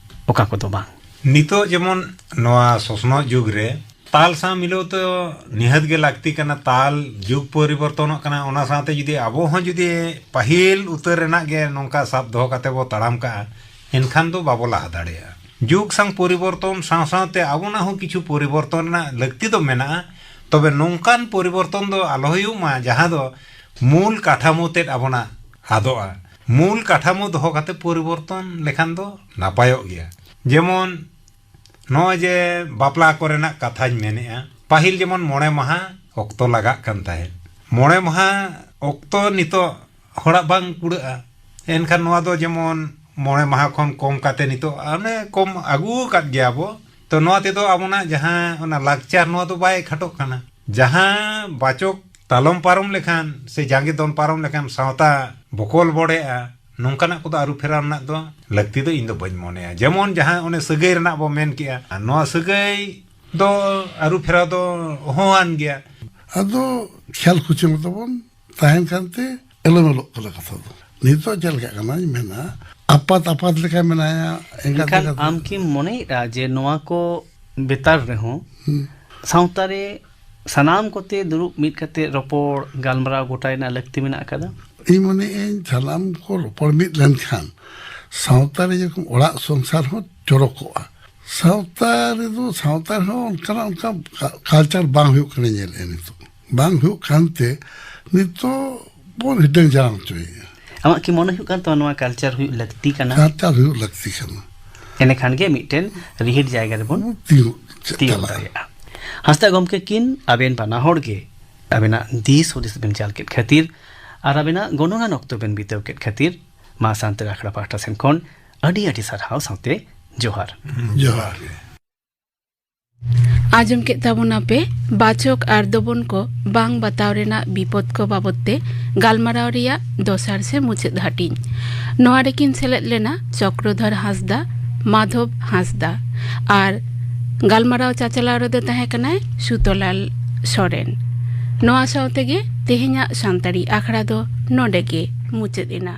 ᱚᱠᱟ ᱠᱚᱫᱚ ᱵᱟᱝ? ᱱᱤᱛᱚᱜ ᱡᱮᱢᱚᱱ ᱱᱚᱣᱟ ᱥᱚᱥᱱᱚᱜ ᱡᱩᱜᱽ ᱨᱮ ᱛᱟᱞ ᱥᱟᱶ ᱢᱤᱞᱟᱹᱣ ᱫᱚ ᱱᱤᱦᱟᱹᱛ ᱜᱮ ᱞᱟᱹᱠᱛᱤ ᱠᱟᱱᱟ᱾ ᱛᱟᱞ ᱡᱩᱜᱽ ᱯᱚᱨᱤᱵᱚᱨᱛᱚᱱᱚᱜ ᱠᱟᱱᱟ, ᱚᱱᱟ ᱥᱟᱶᱛᱮ ᱡᱩᱫᱤ ᱟᱵᱚ ᱦᱚᱸ ᱡᱩᱫᱤ ᱯᱟᱹᱦᱤᱞ ᱩᱛᱟᱹᱨ ᱨᱮᱱᱟᱜ ᱜᱮ ᱱᱚᱝᱠᱟ ᱥᱟᱵ ᱫᱚᱦᱚ ᱠᱟᱛᱮ ᱵᱚ ᱛᱟᱲᱟᱢ ᱠᱟᱜᱼᱟ, ᱮᱱᱠᱷᱟᱱ ᱫᱚ ᱵᱟᱵᱚ ᱞᱟᱦᱟ ᱫᱟᱲᱮᱭᱟᱜᱼᱟ᱾ ᱡᱩᱜᱽ ᱥᱟᱶ ᱯᱚᱨᱤᱵᱚᱨᱛᱚᱱ ᱥᱟᱶ ᱥᱟᱶᱛᱮ ᱟᱵᱚᱱᱟᱜ ᱦᱚᱸ ᱠᱤᱪᱷᱩ ᱯᱚᱨᱤᱵᱚᱨᱛᱚᱱ ᱨᱮᱱᱟᱜ ᱞᱟᱹᱠᱛᱤ ᱫᱚ ᱢᱮᱱᱟᱜᱼᱟ᱾ ᱛᱚᱵᱮ ᱱᱚᱝᱠᱟᱱ ᱯᱚᱨᱤᱵᱚᱨᱛᱚᱱ ᱫᱚ ᱟᱞᱚ ᱦᱩᱭᱩᱜ ᱢᱟ, ᱡᱟᱦᱟᱸ ᱫᱚ ᱢᱩᱞ ᱠᱟᱴᱷᱟᱢᱳ ᱛᱮᱫ ᱟᱵᱚᱱᱟᱜ ᱟᱫᱚᱜᱼᱟ᱾ ᱢᱩᱞ ᱠᱟᱴᱷᱟᱢᱳ ᱫᱚᱦᱚ ᱠᱟᱛᱮ ᱯᱚᱨᱤᱵᱚᱨᱛᱚᱱ ᱞᱮᱠᱷᱟᱱ ᱫᱚ ᱱᱟᱯᱟᱭᱚᱜ ᱜᱮᱭᱟ᱾ ᱡᱮᱢᱚᱱ ᱱᱚᱜᱼᱚᱭ ᱡᱮ ᱵᱟᱯᱞᱟ ᱠᱚᱨᱮᱱᱟᱜ ᱠᱟᱛᱷᱟᱧ ᱢᱮᱱᱮᱫᱼᱟ, ᱯᱟᱹᱦᱤᱞ ᱡᱮᱢᱚᱱ ᱢᱚᱬᱮ ᱢᱟᱦᱟ ᱚᱠᱛᱚ ᱞᱟᱜᱟᱜ ᱠᱟᱱ ᱛᱟᱦᱮᱸᱫ, ᱢᱚᱬᱮ ᱢᱟᱦᱟ ᱚᱠᱛᱚ ᱱᱤᱛᱚᱜ ᱦᱚᱲᱟᱜ ᱵᱟᱝ ᱠᱩᱲᱟᱹᱜᱼᱟ᱾ ᱮᱱᱠᱷᱟᱱ ᱱᱚᱣᱟ ᱫᱚ ᱡᱮᱢᱚᱱ ᱢᱚᱬᱮ ᱢᱟᱦᱟ ᱠᱷᱚᱱ ᱠᱚᱢ ᱠᱟᱛᱮ ᱱᱤᱛᱚᱜ ᱚᱱᱮ ᱠᱚᱢ ᱟᱹᱜᱩ ᱟᱠᱟᱫ ᱜᱮᱭᱟ ᱵᱚ᱾ ᱛᱚ ᱱᱚᱣᱟ ᱛᱮᱫᱚ ᱟᱵᱚᱱᱟᱜ ᱡᱟᱦᱟᱸ ᱚᱱᱟ ᱞᱟᱠᱪᱟᱨ, ᱱᱚᱣᱟ ᱫᱚ ᱵᱟᱭ ᱠᱷᱟᱴᱚᱜ ᱠᱟᱱᱟ᱾ ᱡᱟᱦᱟᱸ ᱵᱟᱪᱚᱠ ᱛᱟᱞᱚᱢ ᱯᱟᱨᱚᱢ ᱞᱮᱠᱷᱟᱱ ᱥᱮ ᱡᱟᱸᱜᱮ ᱫᱚᱱ ᱯᱟᱨᱚᱢ ᱞᱮᱠᱷᱟᱱ ᱥᱟᱶᱛᱟ ᱵᱚᱠᱚᱞ ᱵᱚᱰᱮᱜᱼᱟ, ᱱᱚᱝᱠᱟᱱᱟᱜ ᱠᱚᱫᱚ ᱟᱹᱨᱩ ᱯᱷᱮᱨᱟᱣ ᱨᱮᱱᱟᱜ ᱫᱚ ᱞᱟᱹᱠᱛᱤ ᱫᱚ ᱤᱧ ᱫᱚ ᱵᱟᱹᱧ ᱢᱚᱱᱮᱭᱟ᱾ ᱡᱮᱢᱚᱱ ᱡᱟᱦᱟᱸ ᱚᱱᱮ ᱥᱟᱹᱜᱟᱹᱭ ᱨᱮᱱᱟᱜ ᱵᱚ ᱢᱮᱱ ᱠᱮᱜᱼᱟ, ᱟᱨ ᱱᱚᱣᱟ ᱥᱟᱹᱜᱟᱹᱭ ᱫᱚ ᱟᱹᱨᱩ ᱯᱷᱮᱨᱟᱣ ᱫᱚ ᱚᱦᱚᱣᱟᱱ ᱜᱮᱭᱟ᱾ ᱟᱫᱚ ᱠᱷᱮᱭᱟᱞ ᱠᱷᱩᱪᱟᱹᱝ ᱛᱟᱵᱚᱱ ᱛᱟᱦᱮᱱ ᱠᱟᱱᱛᱮ ᱮᱞᱚᱢᱮᱞᱚᱜ ᱠᱟᱱᱟ ᱠᱟᱛᱷᱟ ᱫᱚ᱾ ᱱᱤᱛᱚᱜ ᱪᱮᱫ ᱞᱮᱠᱟᱜ ᱠᱟᱱᱟᱧ ᱢᱮᱱᱟ, ᱟᱯᱟᱛ ᱟᱯᱟᱛ ᱞᱮᱠᱟ ᱢᱮᱱᱟᱭᱟ, ᱮᱸᱜᱟᱛ ᱮᱱᱠᱷᱟᱱ ᱮᱸᱜᱟᱛ ᱟᱢ ᱞᱮᱠᱟ᱾ ᱠᱤᱢ ᱢᱚᱱᱮᱭᱮᱫᱼᱟ ᱡᱮ ᱱᱚᱣᱟ ᱠᱚ ᱵᱮᱛᱟᱨ ᱨᱮᱦᱚᱸ ᱦᱩᱸ᱾ ᱥᱟᱶᱛᱟ ᱨᱮ ᱥᱟᱱᱟᱢ ᱠᱚᱛᱮ ᱫᱩᱲᱩᱵ ᱢᱤᱫ ᱠᱟᱛᱮ ᱨᱚᱯᱚᱲ, ᱜᱟᱞᱢᱟᱨᱟᱣ ᱜᱚᱴᱟᱭ ᱨᱮᱱᱟᱜ ᱞᱟᱹᱠᱛᱤ ᱢᱮᱱᱟᱜ ᱟᱠᱟᱫᱟ? ᱤᱧ ᱢᱚᱱᱮᱭᱟᱹᱧ ᱥᱟᱱᱟᱢ ᱠᱚ ᱨᱚᱯᱚᱲ ᱢᱤᱫ ᱞᱮᱱᱠᱷᱟᱱ ᱥᱟᱶᱛᱟ ᱨᱮ ᱡᱮᱨᱚᱠᱚᱢ ᱚᱲᱟᱜ ᱥᱚᱝᱥᱟᱨ ᱦᱚᱸ ᱪᱚᱨᱚᱠᱚᱜᱼᱟ᱾ ᱥᱟᱶᱛᱟ ᱨᱮᱫᱚ, ᱥᱟᱶᱛᱟ ᱨᱮᱦᱚᱸ ᱚᱱᱠᱟᱱᱟᱜ, ᱚᱱᱠᱟ ᱠᱟ-, ᱠᱟᱞᱪᱟᱨ ᱵᱟᱝ ᱦᱩᱭᱩᱜ ᱠᱟᱱᱟ, ᱧᱮᱞᱮᱫᱼᱟ ᱱᱤᱛᱚᱜ᱾ ᱵᱟᱝ ᱦᱩᱭᱩᱜ ᱠᱟᱱᱛᱮ ᱱᱤᱛᱚᱜ ᱵᱚᱱ ᱦᱤᱴᱟᱹᱝ ᱡᱟᱲᱟᱝ ᱦᱚᱪᱚᱭᱮᱫᱼᱟ᱾ ᱟᱢᱟᱜ ᱠᱤ ᱢᱚᱱᱮ ᱦᱩᱭᱩᱜ ᱠᱟᱱ ᱛᱟᱢᱟ ᱱᱚᱣᱟ ᱠᱟᱞᱪᱟᱨ ᱦᱩᱭᱩᱜ ᱞᱟᱹᱠᱛᱤ ᱠᱟᱱᱟ? ᱠᱟᱞᱪᱟᱨ ᱦᱩᱭᱩᱜ ᱞᱟᱹᱠᱛᱤ ᱠᱟᱱᱟ᱾ ᱮᱸᱰᱮᱠᱷᱟᱱ ᱜᱮ ᱢᱤᱫᱴᱮᱱ ᱨᱤᱦᱤᱴ ᱡᱟᱭᱜᱟ ᱨᱮᱵᱚᱱ ᱛᱤᱸᱜᱩ ᱪᱟᱞᱟᱜᱼᱟ᱾ ᱛᱤᱭᱳᱜ ᱫᱟᱲᱮᱭᱟᱜᱼᱟ᱾ ᱦᱟᱸᱥᱫᱟ ᱜᱚᱢᱠᱮ ᱠᱤᱱ ᱟᱵᱮᱱ ᱵᱟᱱᱟ ᱦᱚᱲ ᱜᱮ ᱟᱵᱮᱱᱟᱜ ᱫᱤᱥ ᱦᱩᱫᱤᱥ ᱵᱮᱱ ᱪᱟᱞ ᱠᱮᱫ ᱠᱷᱟᱹᱛᱤᱨ ᱟᱨ ᱟᱵᱮᱱᱟᱜ ᱜᱚᱱᱚᱝᱟᱱ ᱚᱠᱛᱚ ᱵᱮᱱ ᱵᱤᱛᱟᱹᱣ ᱠᱮᱫ ᱠᱷᱟᱹᱛᱤᱨ ᱢᱟ ᱥᱟᱱᱛᱟᱲᱤ ᱟᱠᱷᱲᱟ ᱯᱟᱦᱴᱟ ᱥᱮᱱ ᱠᱷᱚᱱ ᱟᱹᱰᱤ ᱟᱹᱰᱤ ᱥᱟᱨᱦᱟᱣ ᱥᱟᱶᱛᱮ ᱡᱚᱦᱟᱨ᱾ ᱡᱚᱦᱟᱨ ᱜᱮ᱾ ᱟᱸᱡᱚᱢ ᱠᱮᱫ ᱛᱟᱵᱚᱱᱟᱯᱮ ᱵᱟᱪᱚᱠ ᱟᱨ ᱫᱚᱵᱚᱱ ᱠᱚ ᱵᱟᱝ ᱵᱟᱛᱟᱣ ᱨᱮᱱᱟᱜ ᱵᱤᱯᱚᱫ ᱠᱚ ᱵᱟᱵᱚᱛ ᱛᱮ ᱜᱟᱞᱢᱟᱨᱟᱣ ᱨᱮᱭᱟᱜ ᱫᱚᱥᱟᱨ ᱥᱮ ᱢᱩᱪᱟᱹᱫ ᱦᱟᱹᱴᱤᱧ᱾ ᱱᱚᱣᱟ ᱨᱮᱠᱤᱱ ᱥᱮᱞᱮᱫ ᱞᱮᱱᱟ ᱪᱚᱠᱨᱚᱫᱷᱚᱨ ᱦᱟᱸᱥᱫᱟ, ᱢᱟᱫᱷᱚᱵ ᱦᱟᱸᱥᱫᱟ ᱟᱨ ᱜᱟᱞᱢᱟᱨᱟᱣ ᱪᱟᱪᱟᱞᱟᱣ ᱨᱮᱫᱚ ᱛᱟᱦᱮᱸ ᱠᱟᱱᱟᱭ ᱥᱩᱛᱚᱞᱟᱞ ᱥᱚᱨᱮᱱ᱾ ᱱᱚᱣᱟ ᱥᱟᱶ ᱛᱮᱜᱮ ᱛᱮᱦᱮᱧᱟᱜ ᱥᱟᱱᱛᱟᱲᱤ ᱟᱠᱷᱲᱟ ᱫᱚ ᱱᱚᱰᱮ ᱜᱮ ᱢᱩᱪᱟᱹᱫ ᱮᱱᱟ᱾